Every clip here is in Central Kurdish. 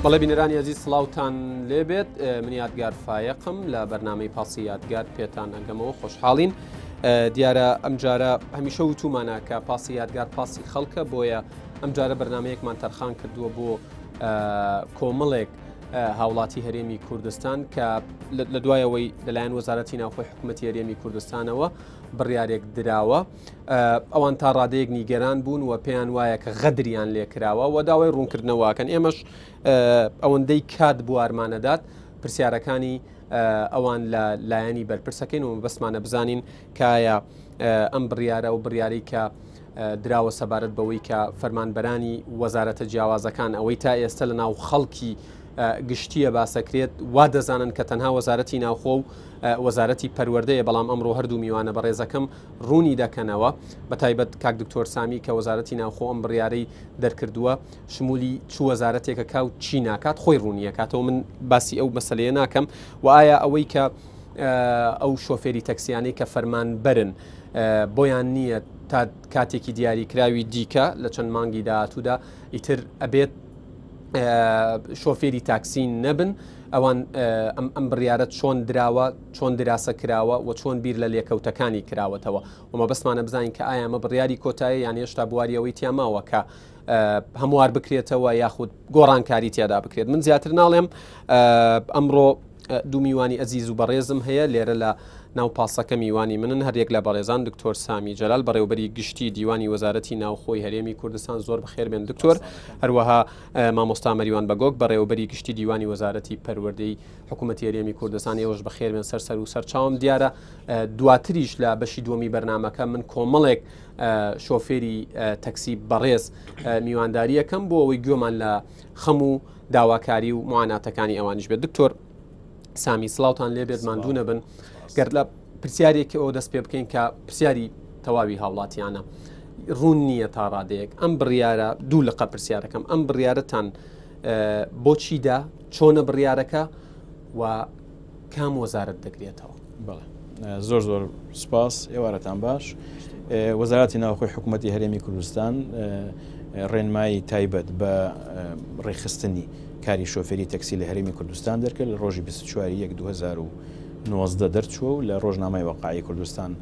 بەڵێ بینەرانی ئەزیز سڵاوتان لێبێت من یادگار فایەقم لە بەرنامەی پاسی یادگار پێتان ئەگەمەوە خۆشحاڵین دیارە ئەمجارە هەمیشە وتومانە کە پاسی یادگار پاسی خەڵکە بۆیە ئەمجارە بەرنمەیەکمان تەرخان کردووە بۆ کۆمەڵێک هاوڵاتی هەرێمی کوردستان کە لە دوایەوەی لەلایەن وەزارەتی ناوخۆی حکوومەتتی هەرێمی کوردستانەوە بڕیارێک دراوە ئەوان تا ڕادەیەک نیگەران بوون و پێیان وایە کە غەدریان لێکراوە و داوای ڕوونکردنەوەکەن ئێمەش ئەوەندەی کات بوارمانەدات پرسیارەکانی ئەوان لە لایەنی بەرپرسەکەین و مەبەستمانە بزانین کایە ئەم بڕیارە و بڕیاری کە دراوە سەبارەت بەوەی کە فەرمانبەرانی وەزارەتە جیاوازەکان ئەوەی تا ئێستا لە ناو خەڵکی گشتیە باسەکرێت وا دەزانن کە تەنها وەزارەتی ناوخۆ و وەزارەتی پەروەردەیە بەڵام ئەمڕۆ هەردوو میوانە بەڕێزەکەم ڕوونی دەکەنەوە بە تایبەت کاک دکتۆر سامی کە وەزارەتی ناوخۆ ئەم بڕیارەی دەرکردووە شمولی چ وەزارەتێکە کا و چی ناکات خۆی ڕوونیەکاتەوە من باسی ئەو مەسلەیە ناکەم و ئایا ئەوەی کە ئەو شۆفێری تەکسیانەی کە فەرمانبەرن بۆیان نییە تا کاتێکی دیاریکراوی دیکە لە چەند مانگی داهاتوودا ئیتر ئەبێت شۆفێری تاکسی نەبن ئەوان ئەم بڕیارە چۆن دراوە چۆن دراسە کراوە و چۆن بیر لە لێکەوتەکانی کراوەتەوە و مەبەستمانە بزانین کە ئایا ئەمە بڕیاری کۆتایی یان هێشتا بواری ئەوەی تیا ماوە کە هەموار بکرێتەوە یاخود گۆڕانکاری تیادا بکرێت من زیاتر ناڵێم ئەمڕۆ دوو میوانی ئەزیز و بەڕێزم هەیە لێرە لە ناو پاسەکە میوانی منن هەریەک لە بەڕێزان دکتۆر سامی جەلال بەڕێوبەری گشتی دیوانی وەزارەتی ناوخۆی هەرێمی کوردستان زۆر بەخێربێن دکتۆر هەروەها مامۆستا مەریوان بەگۆک بەڕێوبەری گشتی دیوانی وەزارەتی پەروەردەی حکوومەتی هەرێمی کوردستان ئێوەش بەخێربێن سەر سەر و سەرچاوم دیارە دواتریش لە بەشی دووەمی بەرنمەکە من کۆمەڵێک شۆفێری تەکسی بەڕێز میوانداریەکەم بۆ ئەوەی گوێمان لە خەم و داواکاری و معاناتەکانی ئەوانیش بێت دکتۆر سامی سڵاوتان لێبێت ماندوو نەبن گەر لە پرسیارێکی ئەو دەست پێ بکەین کە پرسیاری تەواوی هاوڵاتیانە ڕوون نییە تا ڕادەیەک ئەم بڕیارە دوو لقە پرسیارەکەم ئەم بڕیارەتان بۆچیدا چۆنە بڕیارەکە و کام وەزارەت دەگرێتەوە؟ بەڵێ زۆر زۆر سپاس ئێوارەتان باش وەزارەتی ناوخۆی حکوومەتتی هەرێمی کوردستان ڕێنمایی تایبەت بە ڕێکخستنی کاری شۆفێری تەکسی لە هەرێمی کوردستان دەرکرد لە ڕۆژی 24 یەک 2019 دەرچووە و لە ڕۆژنامەی وەقعی کوردستان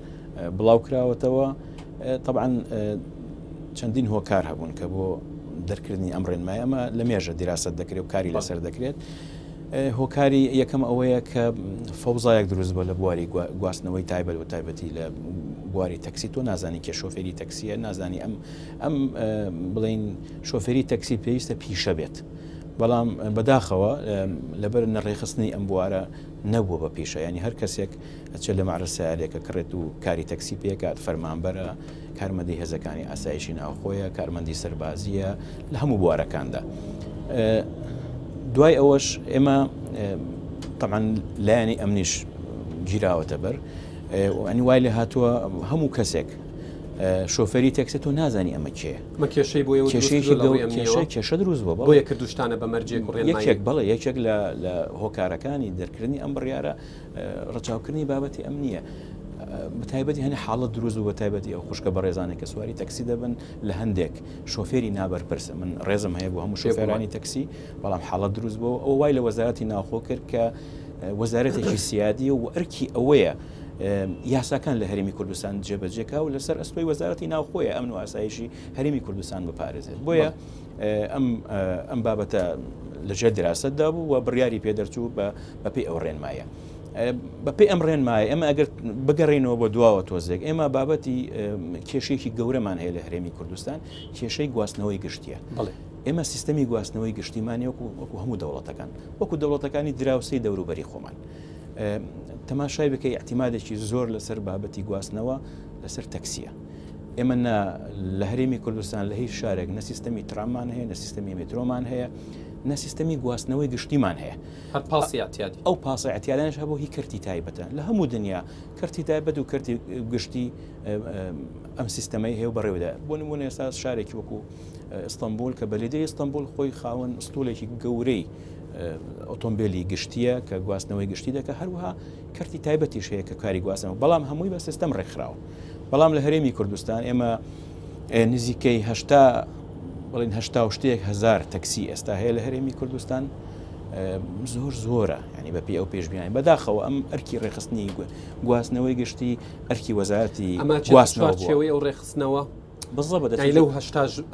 بڵاو کراوەتەوە طبعا چەندین هۆکار هەبوون کە بۆ دەرکردنی ئەم ڕێنمای ئەمە لە مێژە دیراست دەکرێت و کاری لەسەر دەکرێت هۆکاری یەکەم ئەوەیە کە فەوزایەک دروست بووە لە بواری گواستنەوەی تایبەت و تایبەتی لە بواری تەکسی تۆ نازانی کێ شۆفێری تەکسیە نازانی ئەم ئەم بڵین شۆفێری تەکسی پێویستە پیشە بێت بەڵام بەداخەوە لەبەر نەڕێخستنی ئەم بوارە نەبووە بە پیشە ینی هەر کەسێک ئەچێت لە مەعرە سیارێکە کڕێت و کاری تەکسی پێکات فەرمانبەرە کارمەندی هێزەکانی ئاسایشی ناوخۆیە، کارمەندی سەربازییە لە هەموو بوارەکاندا. دوای ئەوەش ئێمە تەمان لایەنی ئەمنیش گیراوەتە بەر ئەنی وای لێ هاتووە هەموو کەسێک شۆفێری تەکسێت تۆ نازانی ئەمە کێ مە کێشەی بۆ کێشەیەکی کێشە کێشە دروست بووە بۆیە کردوشتانە بە مەرجێک یەکێک بەڵێ یەکێک لە هۆکارەکانی دەرکردنی ئەم بڕیارە ڕەچاوکردنی بابەتی ئەمنییە. بەتایبەتی هەنێ حاڵەت دروست بوو بەتایبەتی ئەو خوشکە بەڕێزانێک کە سواری تەکسی دەبن لە هەندێک شۆفێری نابەرپرسە من ڕێزم هەیە بۆ هەموو شۆفێرانی تەکسی بەڵام حاڵەت دروست بوو ئەو وای لە وەزارەتی ناوخۆ کرد کە وەزارەتێکی سیادی و ئەرکی ئەوەیە یاساکان لە هەرێمی کوردستان جێبەجێکا و لەسەر ئەستۆی وەزارەتی ناوخۆیە ئەمن و ئاسایشی هەرێمی کوردستان بپارێزێت بۆیە ئەم ئەم بابەتە لەژێر دراستدا بوو و بڕیاری پێدەرچوو بە بەپێی ئەو ڕێنمایە. بەپێی ئەم ڕێنمایە ئێمە ئەگەر بگەڕێینەوە بۆ دواوە تۆزێک ئێمە بابەتی کێشەیەکی گەورەمان هەیە لە هەرێمی کوردستان کێشەی گواستنەوەی گشتیە ئێمە سیستەمی گواستنەوەی گشتیمان وەکو وەکو هەموو دەوڵەتەکان وەکو دەوڵەتەکانی دراوسەی دەوروبەری خۆمان تەماشای بکەی اعتمادێکی زۆر لەسەر بابەتی گواستنەوە لەسەر تەکسیە ئێمە لە هەرێمی کوردستان لە هیچ شارێک نە سیستەمی ترامان هەیە نە سیستەمی مترۆمان هەیە نە سیستەمی گواستنەوەی گشتیمان هەیە هەر پاسی ئەعتیادی. ئەو پاسە ئەعتیادانەش هەبوو هی کەرتی تایبەتە لە هەموو دنیا کەرتی تایبەت و کەرتی گشتی ئەم سیستەمەی هەیە و بەڕێوەدا بۆ نمونە ئێستا شارێکی وەکو ئیستانبول کە بەلێدەی ئیستانبول خۆی خاوەن ئوستولێکی گەورەی ئۆتۆمبیلی گشتیە کە گواستنەوەی گشتی دەکە هەروەها کەرتی تایبەتیش هەیە کە کاری گواستنەوە بەڵام هەمووی بە سیستەم ڕێکخراوە بەڵام لە هەرێمی کوردستان ئێمە نزیکەی هەشتا بڵین هەشتا و شتێک هەزار تەکسی ئێستا هەیە لە هەرێمی کوردستان زۆر زۆرە ینی بە پێی ئەو پێشبیانی بەداخەوە ئەم ئەرکی ڕێخستنی گواستنەوەی گشتی ئەرکی وەزارەتی ئەمە گواستنەوە بووە. چوارچێوەی ئەو ڕێخستنەوە بزەبە دەچێت لەو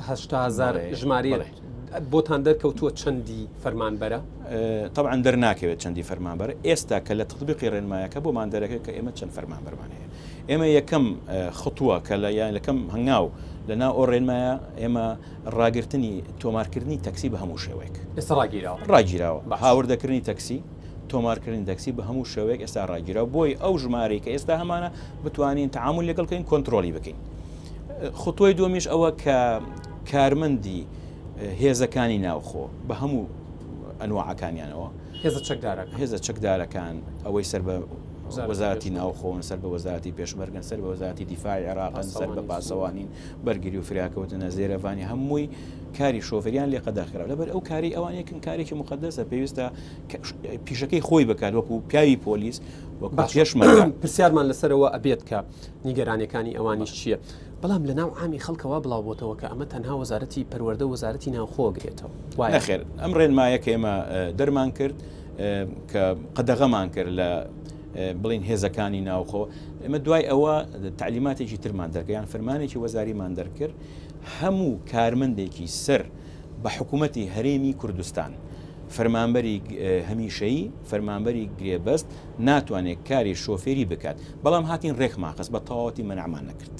هەشتا هەزار ژمارەیە بۆتان دەرکەوتووە چەندی فەرمانبەرە؟ تەبعەن دەرناکەوێت چەندی فەرمانبەرە، ئێستا کە لە تەتبیقی ڕێنمایەکە بۆمان دەرەکەوێت کە ئێمە چەند فەرمانبەرمان هەیە. ئێمە یەکەم خطوە کە لە یان یەکەم هەنگاو لە ناو ئەو ڕێنمایە ئێمە ڕاگرتنی تۆمارکردنی تەکسی بە هەموو شێوەیەک. ئێستا ڕاگیراوە. ڕاگیراوە. هاوردەکردنی تەکسی، تۆمارکردنی تەکسی بە هەموو شێوەیەک ئێستا ڕاگیراوە بۆی ئەو ژمارەی کە ئێستا هەمانە بتوانین تەعامول لەگەڵ بکەین کۆنترۆڵی بکەین. خطوەی دووەمیش ئەوە کە کارمەندی هێزەکانی ناوخۆ بە هەموو ئەنواعەکانیانەوە هێزە چەکدارەکان هێزە چەکدارەکان ئەوەی سەر بە وەزارەتی ناوخۆن سەر بە وەزارەتی پێشمەرگەن سەر بە وەزارەتی دیفاعی عێراقن سەر بە پاسەوانین بەرگری و فریاکەوتنە زێرەڤانی هەمووی کاری شۆفریان لێ قەدەخرا لەبەر ئەو کاری ئەوان یەکن کارێکی مقدەسە پێویستە پیشەکەی خۆی بکات وەکو پیاوی پۆلیس وەکو پێشمەرگە پرسیارمان لەسەرەوە ئەبێت کە نیگەرانیەکانی ئەوانیش چییە؟ بەڵام لە ناو عامی خەڵکەوە بڵاو بۆتەوە کە ئەمە تەنها وەزارەتی پەروەردە و وەزارەتی ناوخۆ گرێتەوە. وایە؟ نەخێر ئەم ڕێنمایە کە ئێمە دەرمان کرد کە قەدەغەمان کرد لە بڵین هێزەکانی ناوخۆ ئێمە دوای ئەوە تعلیماتێکی ترمان دەرکرد یان فەرمانێکی وەزاریمان دەرکرد هەموو کارمەندێکی سەر بە حکوومەتی هەرێمی کوردستان فەرمانبەری هەمیشەیی فەرمانبەری گرێبەست ناتوانێت کاری شۆفێری بکات، بەڵام هاتین ڕێکمان خست، بە تەواوەتی مەنعمان نەکرد.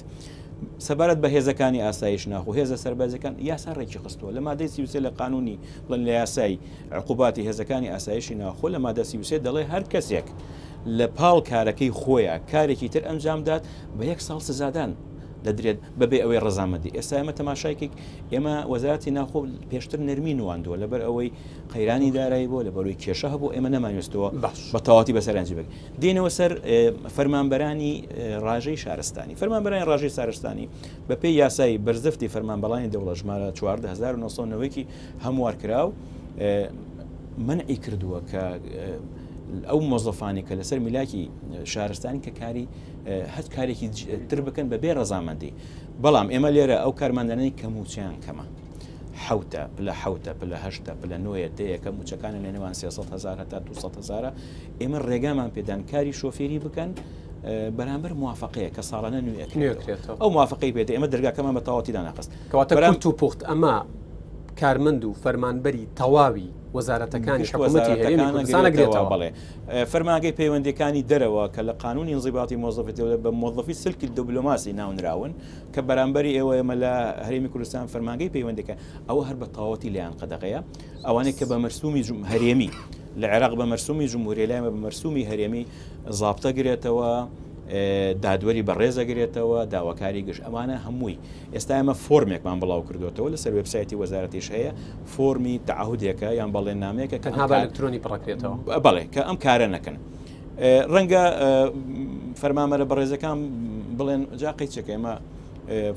سەبارەت بە هێزەکانی ئاسایش ناخۆ، هێزە سەربازیەکان، یاسا ڕێکی خستووە لە مادەی 33 لە قانونی بڵێن لە یاسای عقوباتی هێزەکانی ئاسایشی ناوخۆ لە مادە 33 دەڵێ هەر کەسێک لە پاڵ کارەکەی خۆیان کارێکی تر ئەنجامدات بە یەک ساڵ سزادان دەدرێت بەبێ ئەوەی ڕەزامەندی. ئێستا ئێمە تەماشایکێک ئێمە وەزارەتی ناوخۆ پێشتر نەرمی نواندووە لەبەر ئەوەی قەیرانی دارایی بووە لەبەرەوەی کێشە هەبوو ئێمە نەمانویستەوە بە تەواتی بەسەر ئەنجی بێت دێنەوە سەر فەرمانبەرانی ڕاژەی شارستانی فەرمانبەرانی ڕاژەی شارستانی بە پێی یاسای بەرزفتی فەرمانبەڵانی دەوڵەت ژمارە 14990 هەموار کراو منعی کردووە کە ئەو مۆزەفانی کە لەسەر میلاکی شارستانی کە کاری هەر کارێکی تر بکەن بە بێ ڕەزامەندی بەڵام ئێمە لێرە ئەو کارمەندانەی کە موچەیان کەمە حوتە پلە حوتە پلە هەشتە پلە نۆیە دەیەکە موچەکانە لە نێوان 300 هزار هەتا 200 هزارە ئێمە ڕێگامان پێدان کاری شۆفێری بکەن بەرامبەر موافقەیە کە ساڵانە نوێ ئەو موافقەی پێێت ئێمە دەرگاکەمان بە تەواوەتی داناخست کەواتە کورت و پوخت ئەمە کارمەند و فەرمانبەری تەواوی وەزارەتەکانی حکوومەتی هەرێمی کوردستان ئەگرێتەوە. بەڵێ فەرمانگەی پەیوەندیەکانی دەرەوە کە لە قانونی انضباطی موظفی دەولە بە موظفی سلکی دبلۆماسی ناونراون کە بەرامبەری ئێوە ئێمە لە هەرێمی کوردستان فەرمانگەی پەیوەندەکە ئەوە هەر بە تەواوەتی لێیان قەدەغەیە ئەوانەی کە بە مەرسومی هەرێمی لە عێراق بە مەرسومی جمهوری لای بە مەرسومی هەرێمی زابتە گرێتەوە دادوەری بەڕێزەگرێتەوە داواکاری گشت ئەمانە هەمووی ئێستا ئێمە فۆرمێکمان بڵاو کردوێتەوە لەسەر وێبسایتی وەزارەتیش هەیە فۆرمی تەعهودێکە یان بەڵێننامەیەکە کە تەنها بە ئەلکترۆنی پڕەکرێتەوە. بەڵێ کە ئەم کارە نەکەن. ڕەنگە فەرمانبەرە بەڕێزەکان بڵێن جا قەیچێکە ئێمە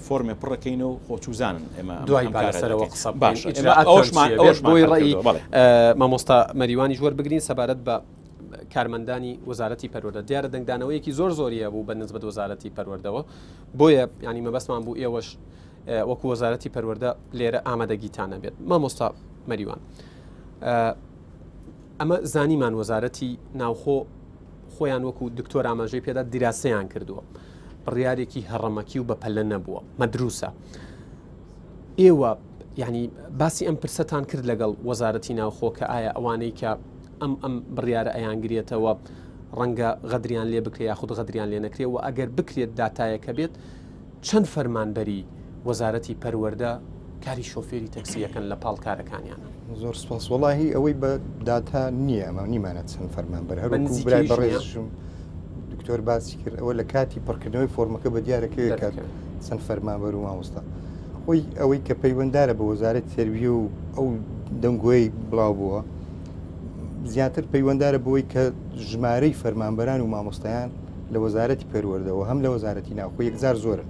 فۆرمێ پڕەکەین و خۆ چوزانن ئێمە دوای لەسەرەوە قسە باش ئەوشمان ئەوش بۆی ڕێی مامۆستا مەریوانیش وەربگرین سەبارەت بە کارمەندانی وەزارەتی پەروەردە دیارە دەنگدانەوەیەکی زۆر زۆری هەبوو بە نسبەت وەزارەتی پەروەردەوە بۆیە ینی مەبەستمان بوو ئێوەش وەکو وەزارەتی پەروەردە لێرە ئامادەگیتان نەبێت مامۆستا مەریوان ئەمە زانیمان وەزارەتی ناوخۆ خۆیان وەکو دکتۆر ئاماژەی پێدا دیراسەیان کردووە بڕیارێکی هەڕەمەکی و بەپەلە نەبووە مەدروسە ئێوە یعنی باسی ئەم پرسەتان کرد لەگەڵ وەزارەتی ناوخۆ کە ئایا ئەوانەی کە ئەم ئەم بڕیارە ئەیانگرێتەوە ڕەنگە غەدریان لێ بکرێ یاخود غەدریان لێ نەکرێ و ئەگەر بکرێت داتایەکە بێت چەند فەرمانبەری وەزارەتی پەروەردە کاری شۆفێری تەکسی ئەکەن لە پاڵ کارەکانیانە؟ زۆر سپاس وەڵاهی ئەوەی بە داتا نییە ئەمە نیمانە چەند فەرمانبەر هەر وەکو برای بەڕێزشم دکتۆر باسی کرد ئەوە لە کاتی پڕکردنەوەی فۆرمەکە بە دیارەکەوێت کات چەند فەرمانبەر و مامۆستا خۆی ئەوەی کە پەیوەندارە بە وەزارەت تربیە و ئەو دەنگۆی بڵاو بووە زیاتر پەیوەندارە بەوەی کە ژمارەی فەرمانبەران و مامۆستایان لە وەزارەتی پەروەردەوە هەم لە وەزارەتی ناوخۆ یەکجار زۆرن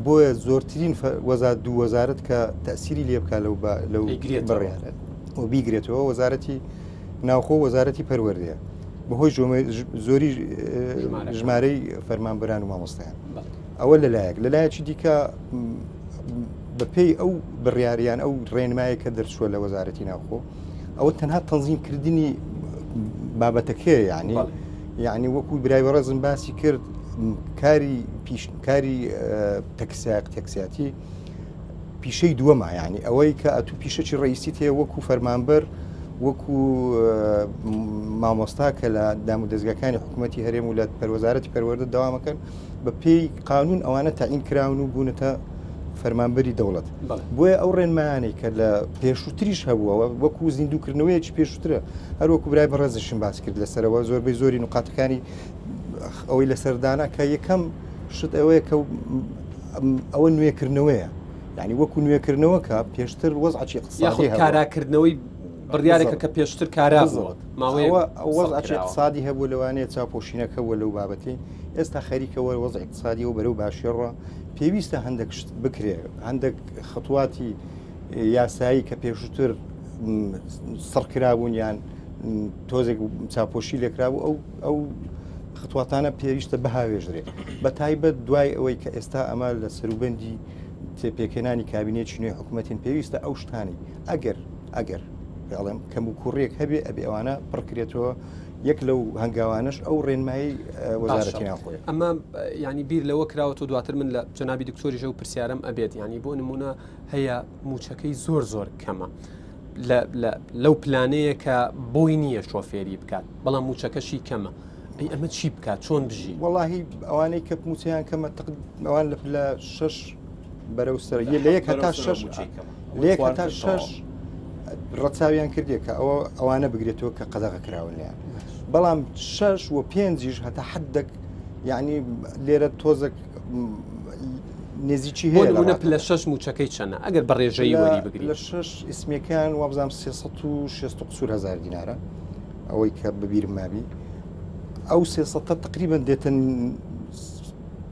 بۆیە زۆرترین وەزار دوو وەزارەت کە تەسیری لێ بکە لەو لەو بڕیارە و بیگرێتەوە وەزارەتی ناوخۆ وەزارەتی پەروەردەیە بەهۆی زۆری ژمارەی فەرمانبەران و مامۆستایان ئەوە لەلایەک لەلایەکی دیکە بەپێی ئەو بڕیاریان ئەو ڕێنمایە کە دەرچووە لە وەزارەتی ناوخۆ ئەوە تەنها تەنزیمکردنی بابەتەکەیە یعنی یعنی وەکو برای بەڕێزم باسی کرد کاری پیش کاری تەکسیاق تەکسیاتی پیشەی دووەمە یعنی ئەوەی کە ئەتو پیشەکی ڕئیسیت هەیە وەکو فەرمانبەر وەکو مامۆستا کە لە دام و دەستگاکانی حکوومەتتی هەرێم و لە پەروەزارەتی پەروەردە داوامەکەن بە پێی قانون ئەوانە تەعین کراون و بوونەتە فەرمانبەری دەوڵەت بۆیە ئەو ڕێنمایانەی کە لە پێشووتریش هەبووەوە وەکو زیندووکردنەوەیەکی پێشووترە هەروەکو برای بەڕێزشم باس کرد لەسەرەوە زۆربەی زۆری نقاتەکانی ئەوەی لەسەردانا کە یەکەم شت ئەوەیە کە ئەوە نوێکردنەوەیە یعنی وەکو نوێکردنەوە کە پێشتر وەزعی اقتصادی کاراکردنەوەی بڕیارێکە کە پێشتر کارا بووە ماوەیە وەزعی اقتصادی هەبوو لەوانەیە چاپۆشینەکە وە لەو بابەتی ئێستا خەریکە وە وەزع اقتصادی و بەرەو باشێڕە پێویستە هەندێک شت بکرێ هەندێک خطواتی یاسایی کە پێشووتر سڕکرابوون یان تۆزێک چاپۆشی لێکرابوو ئەو ئەو خطواتانە پێویستە بهاوێژرێ بە تایبەت دوای ئەوەی کە ئێستا ئەمە لە سەروبەندی پێکهێنانی کابینێکی نوێی حکوومەتین پێویستە ئەو شتانی ئەگەر ئەگەر پێڵێم کەم و کوڕێک هەبێ ئەبێ ئەوانە پڕکرێتەوە یەک لەو هەنگاوانەش ئەو ڕێنمایی وەزارەتی ناوخۆیە. ئەمە ینی بیر لەوە کراوەتەوە دواتر من لە جەنابی دکتۆریش ئەو پرسیارەم ئەبێت ینی بۆ نمونە هەیە موچەکەی زۆر زۆر کەمە لەو پلانەیە کە بۆی نییە شۆفێری بکات بەڵام موچەکەشی کەمە ئەی ئەمە چی بکات چۆن بژی وەڵاهی ئەوانەی کە موچەیان کەمە ئەوان لە پلە شەش بەرەو سەر لە یەک هەتا شەش لە یەک هەتا شەش ڕەچاویان کردیە کە ئەوە ئەوانە بگرێتەوە کە قەدەغە کراون لێیان بەڵام شەش و پێنجیش هەتا حدێک یعنی لێرە تۆزێک نزیکی هەیە لە پلە شەش موچەکەی چەنە ئەگەر بە ڕێژەی وەری بگری لە شەش ئیسمیەکان وابزانام 360 قسوور هزار دینارە ئەوەی کە ببیرم مابی ئەو 300 تقریبا دێتن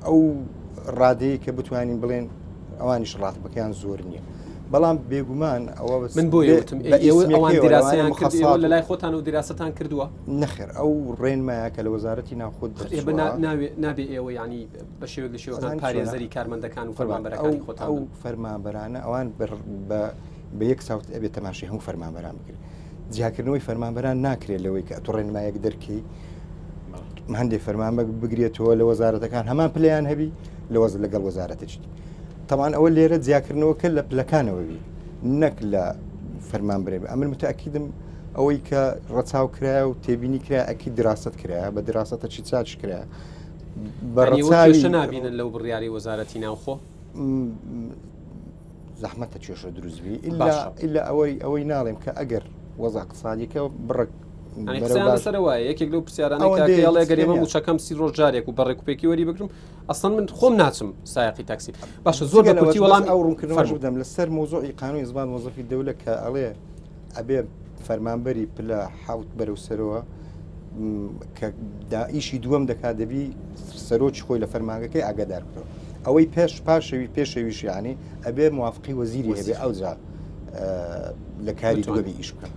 ئەو ڕادەیە کە بتوانین بڵێن ئەوانیش ڕاتبەکەیان زۆر نییە بەڵام بێگومان ئەوە من بۆ وتم ئەوان دیراسەیان کرد لە لای خۆتان و دیراستان کردووە؟ نەخێر ئەو ڕێنمایە کە لە وەزارەتی ناوخۆ نابێ ئێوە ینی بە شێوەیەک لە شێوەکان پارێزەری کارمەندەکان و فەرمانبەرەکانی خۆتان ئەو فەرمانبەرانە ئەوان بە یەک ساوت ئەبێت تەماشی هەموو فەرمانبەران بکرێت جیاکردنەوەی فەرمانبەران ناکرێت لەوەی کە ئەتۆ ڕێنمایەک دەرکەی هەندێک فەرمانبەر بگرێتەوە لە وەزارەتەکان هەمان پلیان هەبی لە وەز لەگەڵ وەزارەتێکی تەمان ئەوە لێرە جیاکردنەوەکە لە پلەکانەوە بی نەک لە فەرمان برێ ئەمن متەکیدم ئەوەی کە ڕەچاو کرایە و تێبینی کرا ئەکی دراست کرایە بە دراستە چی چاچ کرایە بەڕەچاوی نابینن لەو بڕیاری وەزارەتی ناوخۆ زەحمەتە کێشە دروست بی ئللا ئەوەی ئەوەی ناڵێم کە ئەگەر وەزع اقتصادیەکە بڕک سەرەوە یەکێک لەو پرسیارانەی کاکەڵێ گەر ئێمە موچەکەم سی ڕۆژ جارێک و بە ڕێکوپێکی وەری بگرم ئەسڵەن من خۆم ناچم سایەقی تاکسی باشە زۆر بە کورتی وەڵام ئەو ڕوونکردنەوەش بدەم لەسەر مۆزوعی قانونی زمان مۆزەفی دەولە کە ئەڵێ ئەبێ فەرمانبەری پلە حوت بەرەو سەرەوە کە دائیشی دووەم دەکات دەبی سەرۆکی خۆی لە فەرمانگەکەی ئاگادار بکەوە ئەوەی پێش پاشەوی پێشەویشیانی ئەبێ موافقی وەزیری هەبێ ئەوجا لە کاری دووەمی ئیش بکەن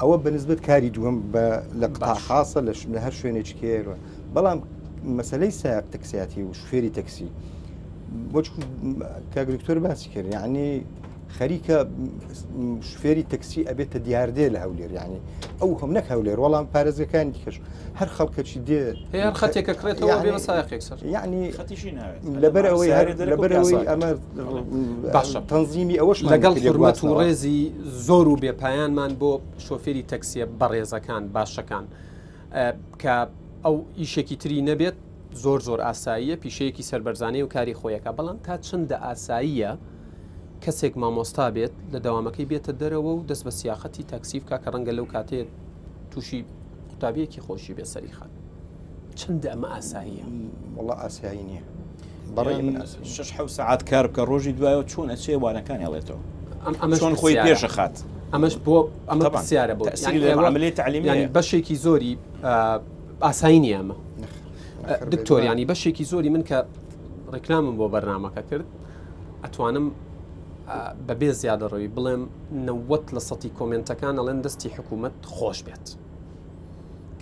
ئەوە بەنسبەت کاری دووەم بە لە قطاع خاصە لە هەر شوێنێکی کێرە بەڵام مەسلەی سایق تەکسیاتی و شوفێری تەکسی بۆچ کاک دکتۆر باسی کرد یعنی خەریکە شوفێری تەکسی ئەبێتە دیاردێ لە هەولێر یعنی ئەو هەم نەک هەولێر وەڵام پارێزگەکانی دیکەش هەر خەڵکەکی دێ هەر خەتێکە کڕێتەوە بێ بە سایەقێک سەر یعنی خەتیشی ناوێت لەبەر ئەوەی هەر لەبەر ئەوەی ئەمە باشە تەنزیمی ئەوەش لەگەڵ حرمەت و ڕێزی زۆر و بێپایانمان بۆ شۆفێری تەکسیە بەڕێزەکان باشەکان کە ئەو ئیشێکی تری نەبێت زۆر زۆر ئاساییە پیشەیەکی سەربەرزانەیە و کاری خۆیەکە بەڵام تا چەندە ئاساییە کەسێک مامۆستا بێت لە دەوامەکەی بێتە دەرەوە و دەست بە سیاقەتی تاکسی بکا کە ڕەنگە لەو کاتەیە تووشی قوتابیەکی خۆشی بێ سەری خات چەندە ئەمە ئاساییە؟ وەڵا ئاسایی نییە بەڕێ من شش حەو سەعات کار بکە ڕۆژی دوایەوە چۆن ئەچێ وانەکانی ئەڵێتەوە ئەمە چۆن خۆی پێشەخات ئەمەش بۆ ئەمە پرسیارە بۆ عملی تعلیمی ینی بەشێکی زۆری ئاسایی نییە ئەمە دکتۆر ینی بەشێکی زۆری من کە ڕێکلامم بۆ بەرنمەکە کرد ئەتوانم بەبێ زیادەڕەوی بڵێم 90 لە سەتی کۆمنتەکان ئەڵێن دەستی حکوومەت خۆش بێت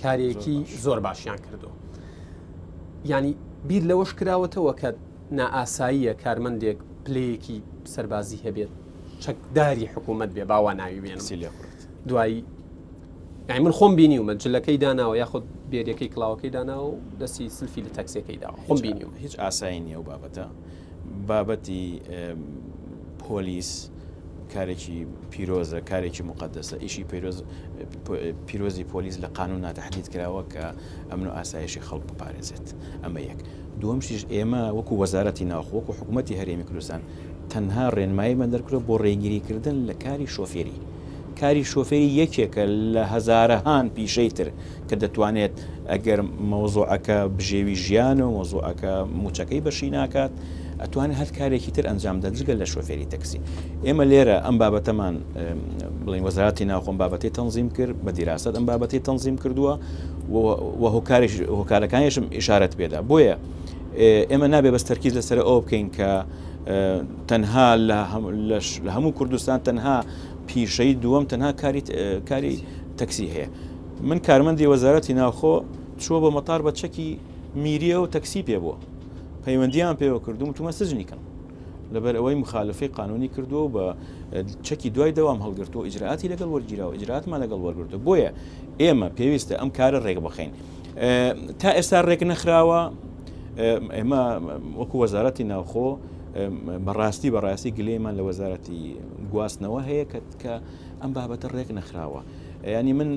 کارێکی زۆر باشیان کردو ینی بیر لەوەش کراوەتەوە کە نائاساییە کارمەندێک پلەیەکی سەربازی هەبێت چەکداری حکوومەت بێ باوا ناوی بێنم دوایی یانی من خۆم بینیومە جلەکەی داناوە یاخود بێریەکەی کڵاوەکەی داناوە و دەستی سلفی لە تەکسیەکەی داوە خۆم بینیومە. هیچ ئاسایی نییە ئەو بابەتە. بابەتی پۆلیس کارێکی پیرۆزە کارێکی مقدسە ئیشی پیرۆز پیرۆزی پۆلیس لە قانون ناتەحدید کراوە کە ئەمن و ئاسایشی خەڵک بپارێزێت ئەمە یەک دووەم شتیش ئێمە وەکو وەزارەتی ناوخۆ وەکو حکوومەتی هەرێمی کوردستان تەنها ڕێنماییمان دەرکرد بۆ ڕێگریکردن لە کاری شۆفێری کاری شۆفێری یەکێکە لە هەزارەهان پیشەی تر کە دەتوانێت ئەگەر مەوزوعەکە بژێوی ژیان و مەوزوعەکە موچەکەی بەشی ناکات ئەتوانێت هەر کارێکی تر ئەنجام بدات جگە لە شۆفێری تەکسی. ئێمە لێرە ئەم بابەتەمان بڵێین وەزارەتی ناوخۆ ئەم بابەتەی تەنزیم کرد بە دیراسەت ئەم بابەتەی تەنزیم کردووە و هۆکاریش هۆکارەکانیشم ئیشارەت پێدا بۆیە ئێمە نابێ بەس تەرکیز لەسەر ئەوە بکەین کە تەنها لە هەموو کوردستان تەنها پیشەی دووەم تەنها کاری کاری تەکسی هەیە من کارمەندی وەزارەتی ناوخۆ چووە بۆ مەتار بە چەکی میریە و تەکسی پێ بووە پەیوەندیان پێوە کردوم تومە سجنی کەم لەبەر ئەوەی مخالفەی قانونی کردووە و بە چەکی دوای دەوام هەڵگرتووە ئیجرائاتی لەگەڵ وەرگیراوە ئیجرائاتمان لەگەڵ وەرگرتووە بۆیە ئێمە پێویستە ئەم کارە ڕێک بخەین تا ئێستا ڕێک نەخراوە ئێمە وەکو وەزارەتی ناوخۆ بەڕاستی بەڕاستی گلەیمان لە وەزارەتی گواستنەوە هەیە کە کە ئەم بابەتە ڕێک نەخراوە. ینی من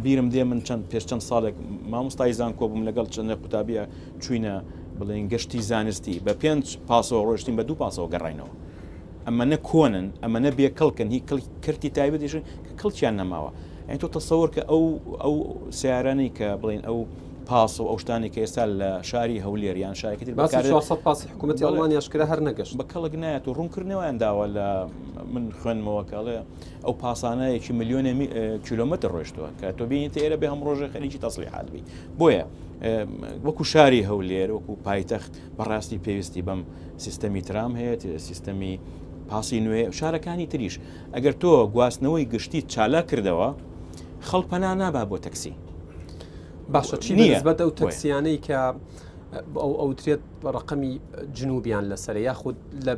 بیرم دێ من چەند پێش چەند ساڵێک مامۆستای زانکۆ بووم لەگەڵ چەندە قوتابیە چوینە بڵێن گەشتی زانستی بە پێنج پاسەوە ڕۆشتین بە دوو پاسەوە گەڕینەوە ئەمە نە کۆنن ئەمە نە بێکەڵکن هی کەرتی تایبەتیشن کە کەڵکیان نەماوە ئەی تۆ تەسەوەر کە ئەو ئەو سیارانەی کە بڵێن ئەو پاس و ئەو شتانی کە ئێستا لە شاری هەولێر یان شارێکی تر باسی 400 پاسی حکوومەتی ئەڵمانیاش کرا هەر نەگەشت بە کەڵک نایەت و ڕوونکردنەوەیان داوە لە من خوێندمەوە کەڵێ ئەو پاسانە یەکی ملیۆنێ کیلۆمەتر ڕۆشتووە کە تۆ بینیت ئێرە بێ هەم ڕۆژێ خەریکی تەسلیحات بی بۆیە وەکو شاری هەولێر وەکو پایتەخت بەڕاستی پێویستی بەم سیستەمی ترام هەیە سیستەمی پاسی نوێ شارەکانی تریش ئەگەر تۆ گواستنەوەی گشتی چالاک کردەوە خەڵک پەنا نابا بۆ تەکسی. باشە چی نیە ئەو تەکسیانەی کە ئەو ئەوترێت ڕقەمی جنوبیان لەسەر یاخود لە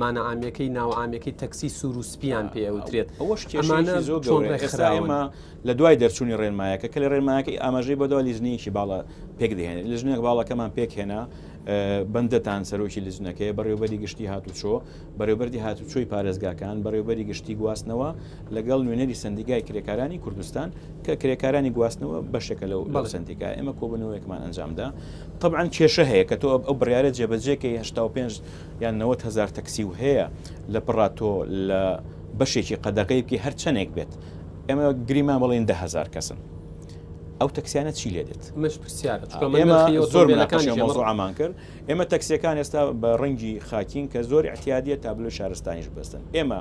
مانە عامیەکەی ناوعامیەکەی تەکسی سوور و سپیان پێ ئەوترێت ئەوەش ئەمانە زۆر چۆن ڕێکخراوە لە دوای دەرچوونی ڕێنمایەکە کە لە ڕێنمایەکەی ئاماژەی بەدوا لیژنەیەکی باڵا پێک دەهێنێت لیژنەیەک باڵەکەمان پێکهێنا بەندەتان سەرۆکی لیژنەکەی بەڕێوبەری گشتی هاتوچۆ بەڕێوبەری هاتوچۆی پارێزگاکان، بەڕێوبەری گشتی گواستنەوە لەگەڵ نوێنەری سەندیگای کرێکارانی کوردستان کە کرێکارانی گواستنەوە بەشێکە لەو لەو سەندیگا ئێمە کۆبوونەوەیەکمان ئەنجامدا طبعا کێشە هەیە کە تۆ ئەو بڕیارە جێبەجێکەی 85 یان 90 هزار تەکسی و هەیە لە پڕا تۆ لە بەشێکی قەدەغەی بکەی هەر چەندێک بێت ئێمە گریمان بڵێن 10 هزار کەسن ئەو تەکسیانە چی لێ دێت؟ ئەمەش پرسیارە چونکە من نرخی زۆر ئۆتۆمبێلەکانیش ئێمە مەوزوعەمان کرد ئێمە تەکسیەکان ئێستا بە ڕەنگی خاکین کە زۆر ئیعتیادیە تابلۆی شارستانیش بەستن ئێمە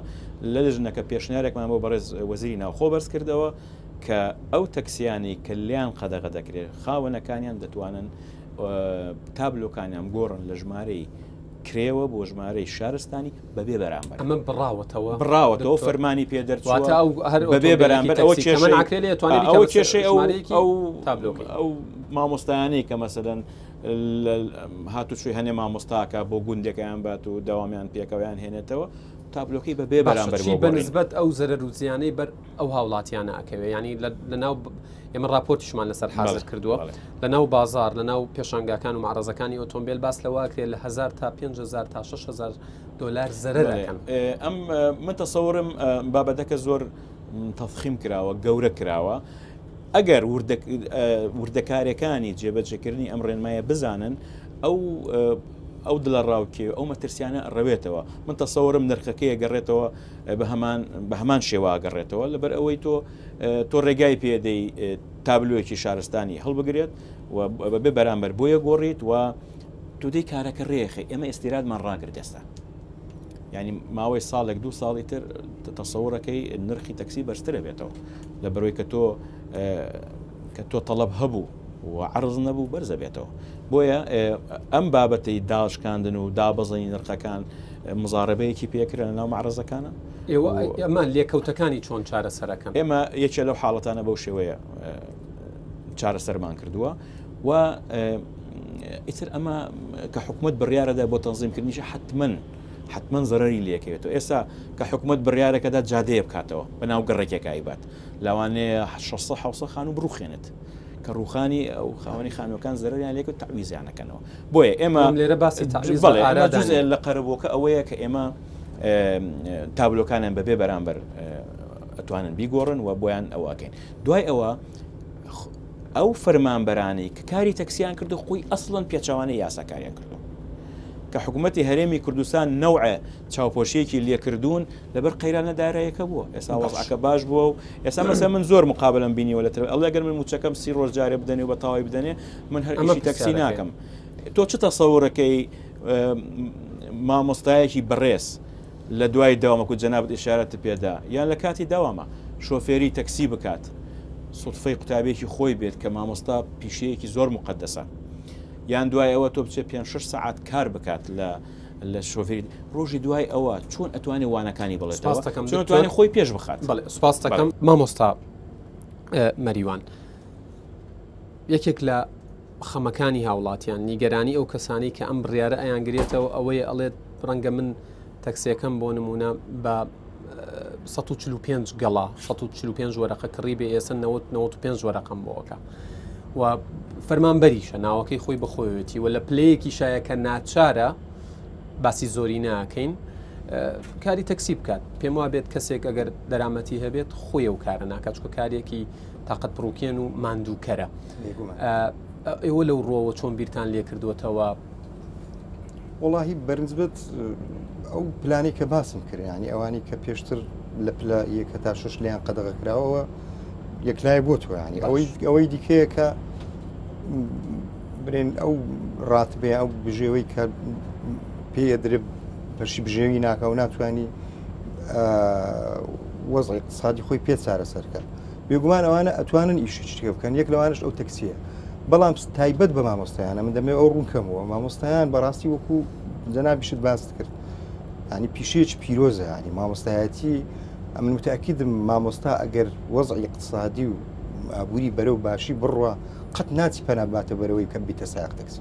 لە لژنەکە پێشنیارێکمان بۆ بەڕێز وەزیری ناوخۆ بەرز کردەوە کە ئەو تەکسیانی کە لیان قەدەغە دەکرێت خاوەنەکانیان دەتوانن تابلۆکانیان گۆڕن لە ژمارەی کرێوە بۆ ژمارەی شارستانی بەبێ بەرامبەر ئەمە بڕاوەتەوە بڕاوەتەوە فەرمانی پێ دەرچووە بەبێ بەرامبەر ئەوە کێشەی ئەوە کێشەی ئەو ئەو تابلۆکەی ئەو مامۆستایانەی کە مەسەلەن هاتوچۆی هەنێ مامۆستاکە بۆ گوندێکیان بات و داوامیان پێکەوەیان هێنێتەوە تابلۆکەی بە بێ بەرامبەر بە نسبەت ئەو زەرەر و زیانەی بەر ئەو هاوڵاتیانە ئەکەوێ ینی لە ناو ئێمە راپۆرتیشمان لەسەر حاضر کردووە لە ناو بازار لە ناو پێشانگاکان و معرەزەکانی ئۆتۆمبیل باس لەوە کرێت لە 1000 تا 5000 تا 6000 دلار زەرەر ئەکەن ئەم من تەسەورم بابەتەکە زۆر تەفخیم کراوە گەورە کراوە ئەگەر وردەکارەکانی جێبەجێکردنی ئەم ڕێنمایە بزانن ئەو ئەو دڵە ڕاوکێ ئەو مەترسیانە ڕەوێتەوە من تەسەورم نرخەکەی گەڕێتەوە بە هەمان بە هەمان شێوە گەڕێتەوە لەبەر ئەوەی تۆ تۆ ڕێگای پێدەی تابلۆیەکی شارستانی هەڵبگرێت و بەبێ بەرامبەر بۆیە گۆڕیت و تۆ دەی کارەکە ڕێخی ئێمە ئێستیرادمان ڕاگرت ئێستا ینی ماوەی ساڵێک دوو ساڵی تر تەسەورەکەی نرخی تەکسی بەرزترە بێتەوە لە بەرەوەی کە تۆ کە تۆ تەڵەب هەبوو و عرض نەبوو بەرزە بێتەوە بۆیە ئەم بابەتی داشکاندن و دابەزینی نرخەکان مزارەبەیەکی پێکرا لە ناو معرەزەکانە ئێوە ئەمە لێکەوتەکانی چۆن چارەسەرەکەن؟ ئێمە یەکێ لەو حاڵەتانە بەو شێوەیە چارەسەرمان کردووە و ئیتر ئەمە کە حکوومەت بڕیارەدا بۆ تەنزیمکردنیش حتمما حتمما زەرەری لێکەوێتەوە. ئێستا کە حکوومەت بڕیارەکەدا جادەیە بکاتەوە بە ناو گەڕێکێکا ئەیبات، لەوانەیە 600 700 خانوو بڕوخێنێت کە ڕوخانی ئەو خاوەنی خانووەکان زەرەریان لێکەوت تەعویزیان ئەکەنەوە. بۆیە ئێمە لێرە باسی تەعویز بەڵێ ئێمە جزء لە قەرەبووەکە ئەوەیە کە ئێمە تابلۆکانیان بەبێ بەرامبەر ئەتوانن بیگۆڕن و بۆیان ئەوە ئەکەین. دوای ئەوە ئەو فەرمانبەرانەی کە کاری تەکسیان کردو خۆی ئەسڵەن پێچەوانەی یاسا کاریان کردو کە حکوومەتی هەرێمی کوردستان نەوعە چاوپۆشیەکی لێکردوون لەبەر قەیرانە دارایەکە بووە ئێستا وەزعەکە باش بووە و ئێستا مەسە من زۆر مقابلم بینیوە لە تر ئەڵێ گەر من موچەکەم سی ڕۆژ جارێ بدەنێ و بە تەواوی بدەنێ من هەر ئیشی تەکسی ناکەم تۆ چ تەسەورەکەی مامۆستایەکی بەڕێز لە دوای دەوامەکو جەنابت ئشارەت پێدا یان لە کاتی دەوامە شۆفێری تەکسی بکات سوتفەی قوتابیەکی خۆی بێت کە مامۆستا پیشەیەکی زۆر مقدەسە یان دوای ئەوە تۆ بچێ پێ شش سەعات کار بکات لە لە شۆفێری ڕۆژی دوای ئەوە چۆن ئەتوانێت وانەکانی بڵێتەوە چۆن ئەتوانێت خۆی پێش بخات بەڵێ سوپاس دەکەم مامۆستا مەریوان یەکێک لە خەمەکانی هاوڵاتیان نیگەرانی ئەو کەسانی کە ئەم بڕیارە ئەیانگرێتەوە ئەوەیە ئەڵێت ڕەنگە من تەکسیەکەم بۆ نمونە بە 145 گەڵا 145 وەرەقە کڕی بێ ئێستا 95 وەرەقەم بۆکە و فەرمانبەریشە ناوەکەی خۆی بەخۆیەتی و لە پلەیەکی شایە کە ناچارە باسی زۆری ناکەین کاری تەکسی بکات پێم وا بێت کەسێک ئەگەر دەرامەتی هەبێت خۆی و کارە ناکات چکە کارێکی تاقەت پڕوکێن و ماندووکەرە ئێوە لەو ڕۆوە چۆن بیرتان لێ کردوێتەوە وڵی بەرنسبەت ئەو پلانی کە باسم کرد ینی ئەوانی کە پێشتر لە پلە یەکە تا شش لیان قەدەغە کراوەوە یەکلای بۆ تۆ ینی ئەوەی ئەوەی دیکەیە کە برێن ئەو ڕاتبێ ئەو بژێوەی کە پێ درێ بەشی بژێوی ناکە و ناتوانانی وەزعی اقتصادی خۆی پێ چارەسەرکە بێگومان ئەوانە ئەتوانن ئیشی شتێک بکەن یەک لەوانش ئەو تەکسیە بەڵام تایبەت بە مامۆستایانە من دەمێ ئەو ڕوونکەمەوە مامۆستایان بەڕاستی وەکو جەنابیشت باست کرد ینی پیشەیەکی پیرۆزە ینی مامۆستایەتی ئەمن متأکیدم مامۆستا ئەگەر وەزعی اقتصادی و ئابووری بەرەو باشی بڕوا قەت ناچی پەنا باتە بەرەوەی کە بیتە سایق تەکسی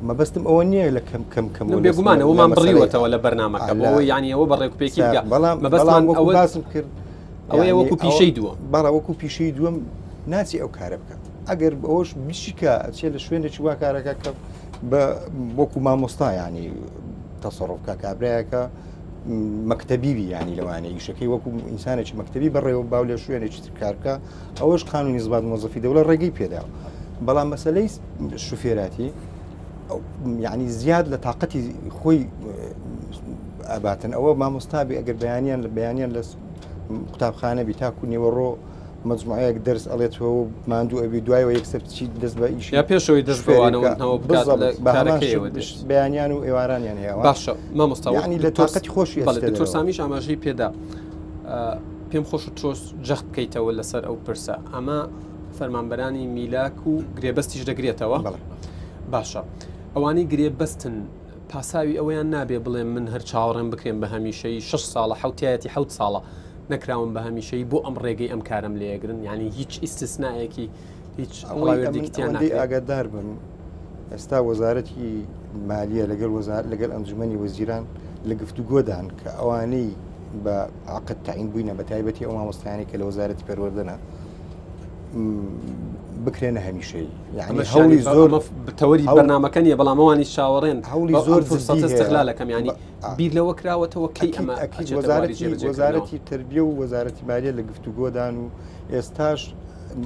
مەبەستم ئەوە نییە لە کەم کەم کەم بێگومان ئەومان بڕیوەتەوە لە بەرنامەکە بۆ یانی ئەوە بە ڕێکوپێکی بگە بەڵام مەبەستمان ئەوە باسم کرد ئەوەیە وەکو پیشەی دووەم بەڵا وەکو پیشەی دووەم ناچی ئەو کارە بکات ئەگەر ئەوەش بشیکە ئەچێ لە شوێنێکی وا کارەکە کە بە وەکو مامۆستا ینی تەسەڕف کا کابراایەکە مەکتەبی بی ینی لەوانەیە ئیشەکەی وەکو ئینسانێکی مەکتەبی بەڕێوە باو لە شوێنێکی تر کارکە ئەوەش قانونی انضباط موظفی دەوڵە ڕێگەی پێداوە بەڵام مەسلەی شوفێراتی یعنی زیاد لە تااقەتی خۆی ئەباتن ئەوە مامۆستا بێ ئەگەر بەیانیان لە بەیانیان لە قوتابخانە بی تاکو نیوەڕۆ مەجموعەیەک دەرس ئەڵێتەوە و ماندوو ئەبی دوایەوە یەکسەر بچی دەست بە ئیش یا پێشەوەی دەست بەوانەوە بەیانیان و ئێوارانیان هەیە باشە مامۆستا ینی لە تاقەتی خۆشی دکتۆر سامیش ئاماژەی پێدا پێم خۆش تۆس جەخت بکەیتەوە لەسەر ئەو پرسە ئەمە فەرمانبەرانی میلاک و گرێبەستیش دەگرێتەوە باشە ئەوانەی گرێبەستن پاساوی ئەوەیان نابێ بڵێن من هەر چاوەڕێم بکرێن بە هەمیشەیی شەش ساڵە حەوتایەتی حەوت ساڵە نەکراوم بە هەمیشەیی بۆ ئەم ڕێگەی ئەم کارەم لێگرن یعنی هیچ ئیستسنایەکی هیچ هەڵاوێردێکیان ئاگادار بن ئێستا وەزارەتی مالیە لەگەڵ وەزار لەگەڵ ئەنجومەنی وەزیران لە گفتوگۆدان کە ئەوانەی بە عقد تعین بووینە بە تایبەتی ئەو مامۆستایانی کە لە وەزارەتی پەروەردەنە بکرێنە هەمیشەیی یعنی هەوڵی زۆر تەوەری بەرنامەکە نیە بەڵام ئەوانی چاوەڕێن هەوڵی زۆر فرسەت استغلالەکەم ینی بیر لەوە کراوەتەوە کەی ئەمە وەزارەتی تربیە و وەزارەتی مالیە لە گفتوگۆدان و ئێستاش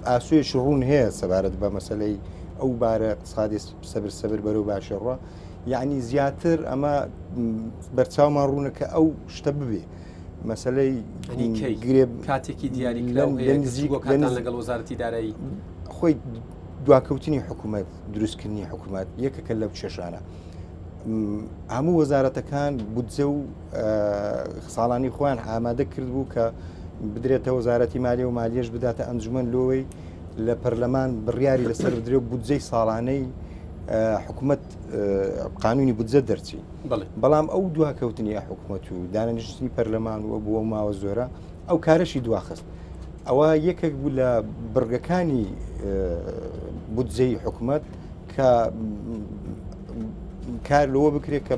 ئاسوێکی ڕوون هەیە سەبارەت بە مەسلەی ئەو بارە اقتصادی سەبر سەبر بەرەو باشێڕوە یعنی زیاتر ئەمە بەرچاومان ڕوونە کە ئەو شتە ببێ مەسلەی گرێ کاتێکی دیاری لە نزیک لەگەڵ وەزارەتی دارایی خۆی دواکەوتنی حکوومەت دروستکردنی حکوومەت یەکەکە لەو کێشانە هەموو وەزارەتەکان بودجە و ساڵانی خۆیان ئامادە کرد بوو کە بدرێتە وەزارەتی مالی و مالیەش بداتە ئەنجومەن لۆی لە پەرلەمان بڕیاری لەسەر بدرێ و بودجەی ساڵانەی حکوومەت قانونی بودجە دەرچی بەڵام ئەو دواکەوتنی حکوومەت و دانەنیشتنی پەرلەمان و بووە ماوە زۆرە ئەو کارەشی دواخست. ئەوە یەکێک بوو لە بڕگەکانی بودجەی حکومەت کە کار لەوە بکرێت کە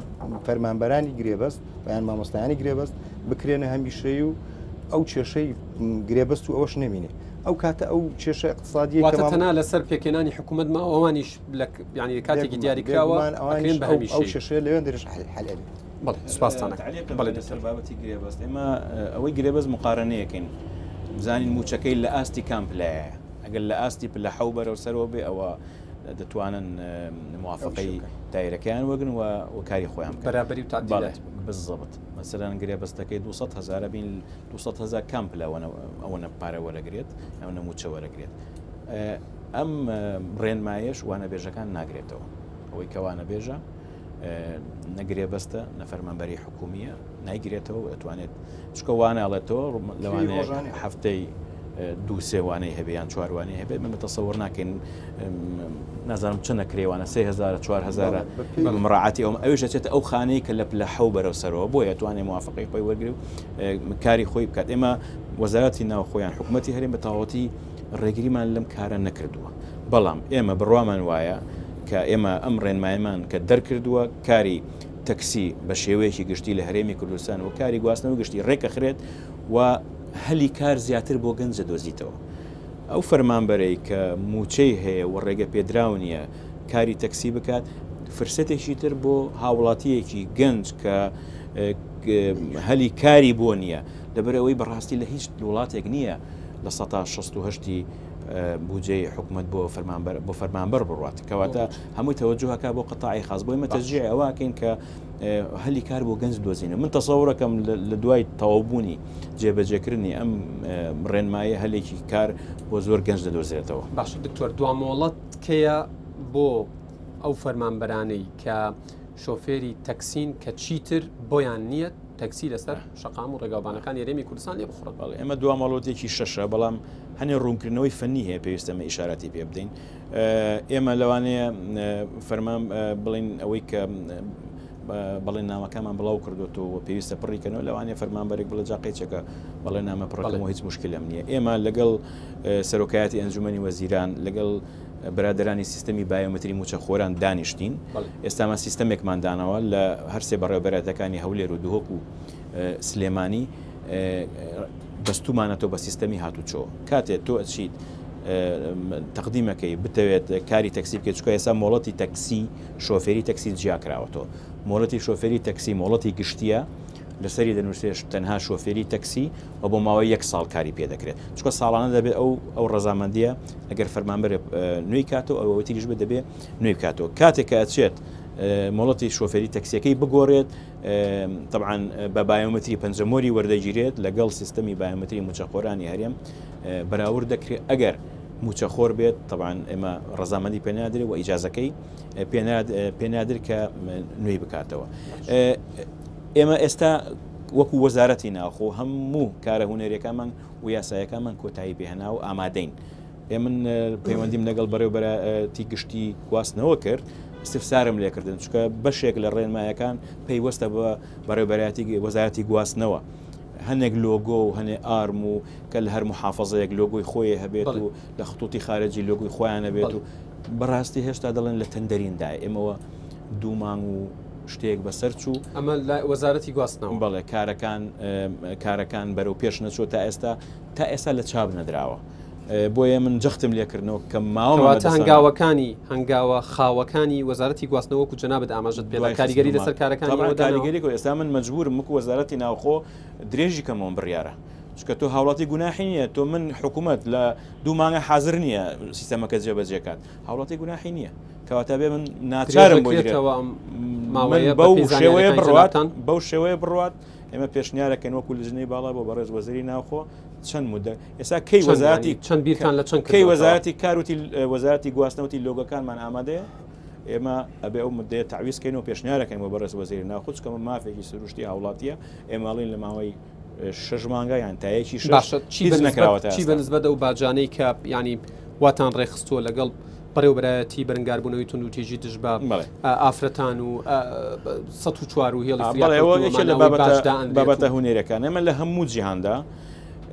فەرمانبەرانی گرێبەست یان مامۆستایانی گرێبەست بکرێنە هەمیشەی و ئەو کێشەی گرێبەست و ئەوەش نەمینێ ئەو کاتە ئەو کێشە اقتصادیە واتە تەنها لەسەر پێکهێنانی حکوومەت ما ئەوانیش لە یعنی کاتێکی دیاریکراوە ئەوانیش بە هەمیشە ئەو کێشەیە لەوێن درش حل ئەبێت. بەڵێ سوپاستان ئەکەم. بەڵێ لەسەر بابەتی گرێبەست ئێمە ئەوەی گرێبەست مقارنەیەکەین بزانین مووچەکەی لە ئاستی کام پلەیە ئەگەر لە ئاستی پلە حەو بەرەو سەرەوە بێ ئەوە دەتوانن موافقەی دایرەکەیان وەگرن و کاری خۆیان بکەن. بەرابەری و تەعدیلات. بالضبط مەسەلەن گرێبەستەکەی 200 هەزارە بین 200 هەزار کام پلە ئەوەنە پارە وەرەگرێت ئەوەنە مووچە وەرەگرێت ئەم ڕێنمایەش وانەبێژەکان ناگرێتەوە ئەوەی کە وانەبێژە نە گرێبەستە نە فەرمانبەری حکومیە نایگرێتەوە و ئەتوانێت چکە واناڵێتەوە لەوانەیە هەفتەی دوو سێوانەی هەبێ یان چواروانەی هەبێت من تەسەوەر ناکەین نازانم چەنە کرێوانە 3000 4000 مراعاتی ئەوم ئەویش دەچێتە ئەو خانەی کە لە پلە حەو بەرەو سەرەوە بۆیە توانێ موافقەی خۆی وەرگری و کاری خۆی بکات ئێمە وەزارەتی ناوخۆیان حکوومەتی هەرێم بە تەواوەتی ڕێگریمان لەم کارە نەکردووە بەڵام ئێمە بڕوامان وایە کە ئێمە ئەم ڕێنمایەمان کە دەرکردووە کاری تەکسی بە شێوەیەکی گشتی لە هەرێمی کوردستان و کاری گواستنەوە گشتی ڕێکەخرێت و هەلی کار زیاتر بۆ گەنج دەدۆزیتەوە. ئەو فەرمانبەرەی کە مووچەی هەیە و ڕێگە پێدراو نییە کاری تەکسی بکات، فرسەتێکی تر بۆ هاوڵاتییەکی گەنج کە هەلی کاری بۆ نییە، لەبەرئەوەی بەڕاستی لە هیچ وڵاتێک نییە 68% ی بودجەی حکومەت بۆ فەرمانبەر بۆ فەرمانبەر بڕوات، کەواتە هەمووی تەوەجوهەکە بۆ قەتاعی خاص. بۆ ئێمە تەشجیعی ئەوە ئەکەین کە هەلی کار بۆ گەنج دۆزینە. من تەسەورەکەم لە دوای تەواوبوونی جێبەجێکردنی ئەم ڕێنمایە هەلێکی کار بۆ زۆر گەنج دەدۆزرێتەوە. باشە دکتۆر، دوامۆڵەت کەیە بۆ ئەو فەرمانبەرانەی کە شۆفێری تەکسین کە چیتر بۆیان نییە تەکسی لەسەر شەقام و ڕێگاوبانەکانی هەرێمی کوردستان لێ بخوڕن؟ بەڵێ ئێمە دوامۆڵەتێکی شەشە، بەڵام هەنێ ڕوونکردنەوەی فەنی هەیە پێویستە ئەمە ئیشارەتی پێ بدەین. ئێمە لەوانەیە فەرمان بڵین ئەوەی کە بەڵێن نامەکەمان بڵاو کردوێتەوە و پێویستە پڕیکەنەوە، لەوانەیە فەرمانبەرێک بڵێ جاقیچەکە بەڵێ نامە پڕەکەمەوە هیچ مشکلم نییە. ئێمە لەگەڵ سەرۆکایەتی ئەنجومەنی وەزیران لەگەڵ برادرانی سیستەمی بایۆمەتری موچەخۆران دانیشتین. ئێستامان سیستەمێکمان داناوە لە هەرسێ بەڕێوەبەرایەتەکانی هەولێر و دهۆک و سلێمانی بەستومانەتەوە بە سیستەمی هاتوچۆ. کاتێ تۆ ئەچیت تەقدیمەکەی بتەوێت کاری تەکسی بکەیت، چونکە ئێستا مۆڵەتی تەکسی شۆفێری تەکسی جیاکراوەتەوە. مۆڵەتی شۆفێری تەکسی مۆڵەتی گشتیە، لەسەری دەنووسێش تەنها شۆفێری تەکسی و بۆ ماوەی یەک ساڵ کاری پێ دەکرێت، چونکە ساڵانە دەبێت ئەو ڕەزامەندیە ئەگەر فەرمانبەر نوێی کاتەوە ئەوە تریش بێت دەبێت نوێی بکاتەوە. کاتێک کە ئەچێت مۆڵەتی شۆفێری تەکسیەکەی بگۆڕێت، طبعا بە بایۆمەتری پەنجەمۆری وەردەگیرێت، لەگەڵ سیستەمی بایۆمەتری موچەخۆرانی هەرێم بەراورد دەکرێت. ئەگەر موچەخۆر بێت طبعا ئێمە ڕەزامەندی پێنادرێت و ئیجازەکەی پێنادرێت کە نوێی بکاتەوە. ئێمە ئێستا وەکو وەزارەتی ناوخۆ هەموو کارە هونەریەکانمان و یاسایەکانمان کۆتایی پێهێنا و ئامادەین. من پەیوەندیم لەگەڵ بەڕێوبەرایەتی گشتی گواستنەوە کرد، استفسارم لێکردن، چونکە بەشێک لە ڕێنمایەکان پەیوەستە بە بەڕێوبەرایەتی وەزارەتی گواستنەوە. هەنێک لۆگۆ و هەنێ ئارم و کە لە هەر محافظەیەک لۆگۆی خۆی هەبێت و لە خطوطی خارجی لۆگۆی خۆیان هەبێت و بەڕاستی هێشتا دەڵێن لە تەندەریندایە. ئێمەوە دوو مانگ و شتێک بەسەر چوو. ئەمە لە وەزارەتی گواستنەوە. بەڵێ، کارەکان بەرەو پێش نەچووە تا ئێستا، تا ئێستا لە چاپ نەدراوە. بۆیە من جەختم لێکردنەوە کە ماوەمان کەواتە هەنگاوەکانی هەنگاوە خاوەکانی وەزارەتی گواستنەوە وەکو جەنابت ئاماژەت پێدا کاریگەری لەسەر کارەکانی ئەوە داناوە؟ کاریگەری کردووە. ئێستا من مەجبورم وەکو وەزارەتی ناوخۆ درێژی کەمەوە بڕیارە، چونکە تۆ هاوڵاتی گوناحی نییە، تۆ من حکوومەت لە دوو مانگە حازر نییە سیستەمەکە جێبەجێ کات، هاوڵاتی گوناحی نییە، کەواتە بێ من ناچارم بۆ درێژەکرێتەوە ئەم ماوەیە بەو شێوەیە بڕوات، بەو شێوەیە بڕوات. ئێمە پێشنیارەکەین وەکو لجنەی باڵا بۆ بەڕێز وەزیری ناوخۆ چەند مدە ئێستا کەی وەزارەتی چەند بیرتان لە چەند کەی وەزارەتی کاروتی وەزارەتی گواستنەوەتی لۆگەکانمان ئامادەیە، ئێمە ئەبێ ئەو مدەیە تەعویز کەین و پێشنیارەکەین بۆ بەڕێز وەزیری ناوخۆ، چونکە ئەمە مافێکی سروشتی هاوڵاتیە. ئێمە ئەڵێین لە ماوەی شەش مانگە یان تایەکی شەش باشە چی هیچ نەکراوەتە چی ئێستا. بەنسبەت ئەو باجانەی کە ینی واتان ڕێکخستووە لەگەڵ بەڕێوەبەرایەتی بەرەنگاربوونەوەی توندوتیژی دژ بە ئافرەتان و 104 و هێڵی بەڵێ یەکێ لە بابەتە هونەرەکان ئێمە لە هەموو جیهاندا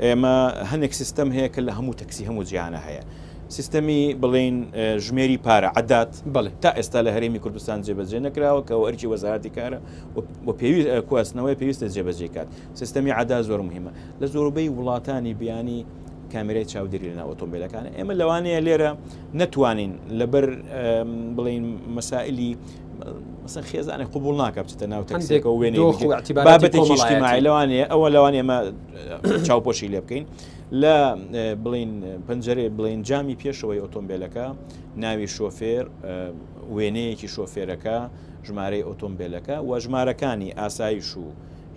ئێمە هەندێک سیستەم هەیە کە لە هەموو تەکسی هەموو جیهانە هەیە. سیستەمی بڵێین ژمێری پارە عداد تا ئێستا لە هەرێمی کوردستان جێبەجێ نەکراوە کە ئەرکی وەزارەتی کارە و پێویست کواستنەوەی پێویستە جێبەجێ کات سیستەمی عدا زۆر مهمە لە زۆربەی وڵاتانی بیانی کامێرای چاودێری لەناو ئۆتۆمبیلەکانە ئێمە لەوانەیە لێرە نەتوانین لەبەر بڵین مەسائلی مەسەن خێزانێک قوبول ناکە بچێتە ناو تەکسێکە و وێنەی بابەتێکی اجتماعی لەوانەیە ئەوە لەوانەیە ئێمە چاوپۆشی لێ بکەین لە بڵین پەنجەرێ بڵین جامی پێشەوەی ئۆتۆمبیلەکە ناوی شۆفێر وێنەیەکی شۆفێرەکە ژمارەی ئۆتۆمبیلەکە و ژمارەکانی ئاسایش و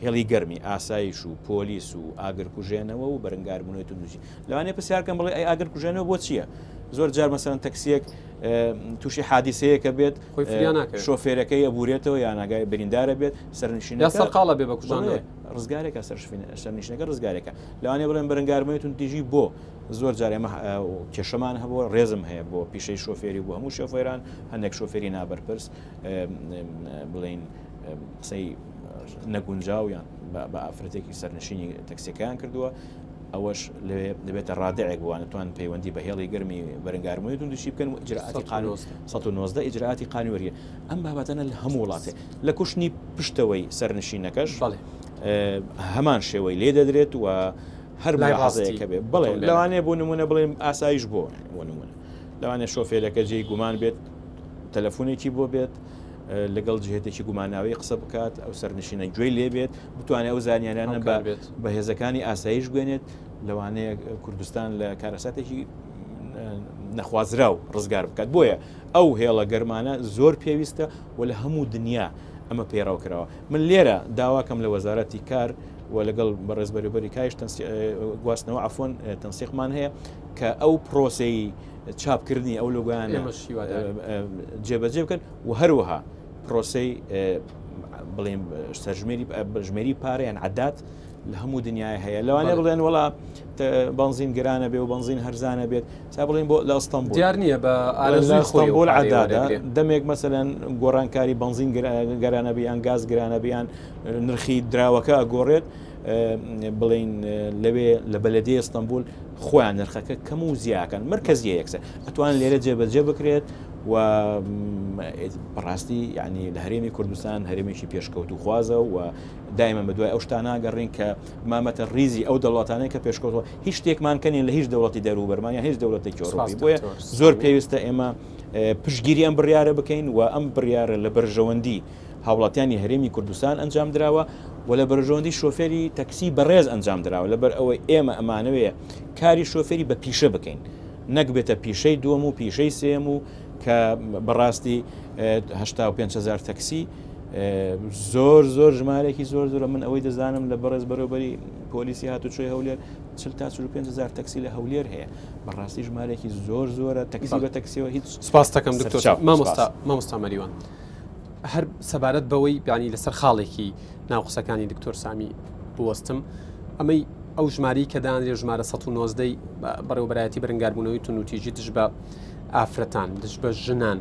هێڵی گەرمی ئاسایش و پۆلیس و ئاگرکوژێنەوە و بەرەنگاربوونەوەی توندوتیژی. لەوانەیە پرسیار کەم بڵێ ئەی ئاگرکوژێنەوە بۆ چییە؟ زۆر جار مەسەلەن تەکسیەک تووشی حادیسەیەکە بێت خۆی فریا ناکەوێت شۆفێرەکەی ئەبورێتەوە یان ئاگای بریندارە بێت سەرنشینەکە یا سەرقاڵە بێ بە کوژاندنەوەی. ڕزگارێکە سەرنشینەکە ڕزگارێکە لەوانەیە بڵێن بەرەنگاربوونەوەی توندوتیژی بۆ زۆر جار ئێمە کێشەمان هەبووە ڕێزم هەیە بۆ پیشەی شۆفێری بۆ هەموو شۆفێران هەندێک شۆفێری نابەرپرس بڵین قسەی نەگونجاو یان بە ئافرەتێکی سەرنشینی تەکسیەکەیان کردووە ئەوەش لەوێ دەبێتە ڕادعێک بۆ نتوان پەیوەندی بە هێڵی گەرمی بەرەنگاربوونەوەی توندوتیژی بکەن و ئیجرائاتی قانون 119 ئیجرائاتی قانونی ئەم بابەتانە لە هەموو وڵاتێ لە کوشتنی پشتەوەی سەرنشینەکەش هەمان شێوەی لێ دەدرێت و هەر لای ڕاستەیەکە بێ بڵێ لەوانەیە بۆ نمونە بڵێن ئاسایش بۆ بۆ نمونە لەوانەیە شۆفێرەکە جێی گومان بێت تەلەفۆنێکی بۆ بێت لەگەڵ جهتێکی گوماناوی قسە بکات ئەو سەرنشینە گوێی لێبێت بتوانێت ئەو زانیارانە بە بە هێزەکانی ئاسایش بگەێنێت لەوانەیە کوردستان لە کارەساتێکی نەخوازراو ڕزگار بکات بۆیە ئەو هێڵە گەرمانە زۆر پێویستە و لە هەموو دنیا ئەمە پەیڕەو کراوە من لێرە داواکەم لە وەزارەتی کار و لەگەڵ بەڕێز بەرێبەری کایش گواستنەوە عفۆن تەنسیقمان هەیە کە ئەو پرۆسەی چاپکردنی ئەو لۆگۆیانە جێبەجێ بکەن و هەروەها پرۆسەی بڵێن سەرژمێری ژمێری پارەیان عدات لە هەموو دنیای هەیە لەوانێ بڵێن وڵا بنزین گرانە بێ و بنزین هەرزانە بێت تا بڵێن بۆ لە ئەستەمبول دیار نییە بە ئەستەمبول عدادە دەمێک مەسەەن گۆڕانکاری بنزین گەرانە بیان گاز گرانە بیان نرخی دراوەکە ئەگۆڕێت بڵین لەوێ لە بەلەدیە ئەستەمبول خۆیان نرخەکە کەم و زیاکەن مرکزیە یەکسەر ئەتوان لێرە جێبەجێ بکرێت و بەڕاستی ینی لە هەرێمی کوردستان هەرێمێکی پێشکەوت و خوازە و دایمە بە دوای ئەو شتاناگەڕین کە مامەتە ریزی ئەو دەوڵاتانەی کە پێشکەوتەوە هیچ شتێکمان کەنین لە هیچ دەوڵەتی دەروبەرمان یان هیچ دەوڵەتێکی ئەوروپی بۆیە زۆر پێویستە ئێمە پشتگیری ئەم بڕیارە بکەین و ئەم بڕیارە لە بەرژەوەندی هاوڵاتیانی هەرێمی کوردستان ئەنجامدراوە و لە بەرژەوەندی شۆفێری تەکسی بەڕێز ئەنجامدراوە لەبەر ئەوەی ئێمە ئەمانەوێ کاری شۆفێری بە پیشە بکەین نەک بێتە پیشەی دووەم و پیشەی سێم و کە بەڕاستی 85هزار تەکسی زۆر زۆر ژمارێکی زۆر زۆرە من ئەوەی دەزانم لە بەڕێز بەرەوبەری پۆلیسی هاتوچۆی هەولێر 40 تا 45هزار تەکسی لە هەولێر هەیە بەڕاستی ژمارێکی زۆر زۆرە تەکسی بە تەکسیەوە هیچ سپاس دەکەم دکتۆر مامۆستا مامۆستا مەریوان هەر سەبارەت بەوەی بیانی لەسەر خاڵێکی ناو قسەکانی دکتۆر سامی بوەستم ئەمەی ئەو ژماری کە دانرێ ژمارە 19 بەڕێوبەرایەتی بەرەنگاربوونەوەی توندوتیژی دژ بە ئافرەتان دژ بە ژنان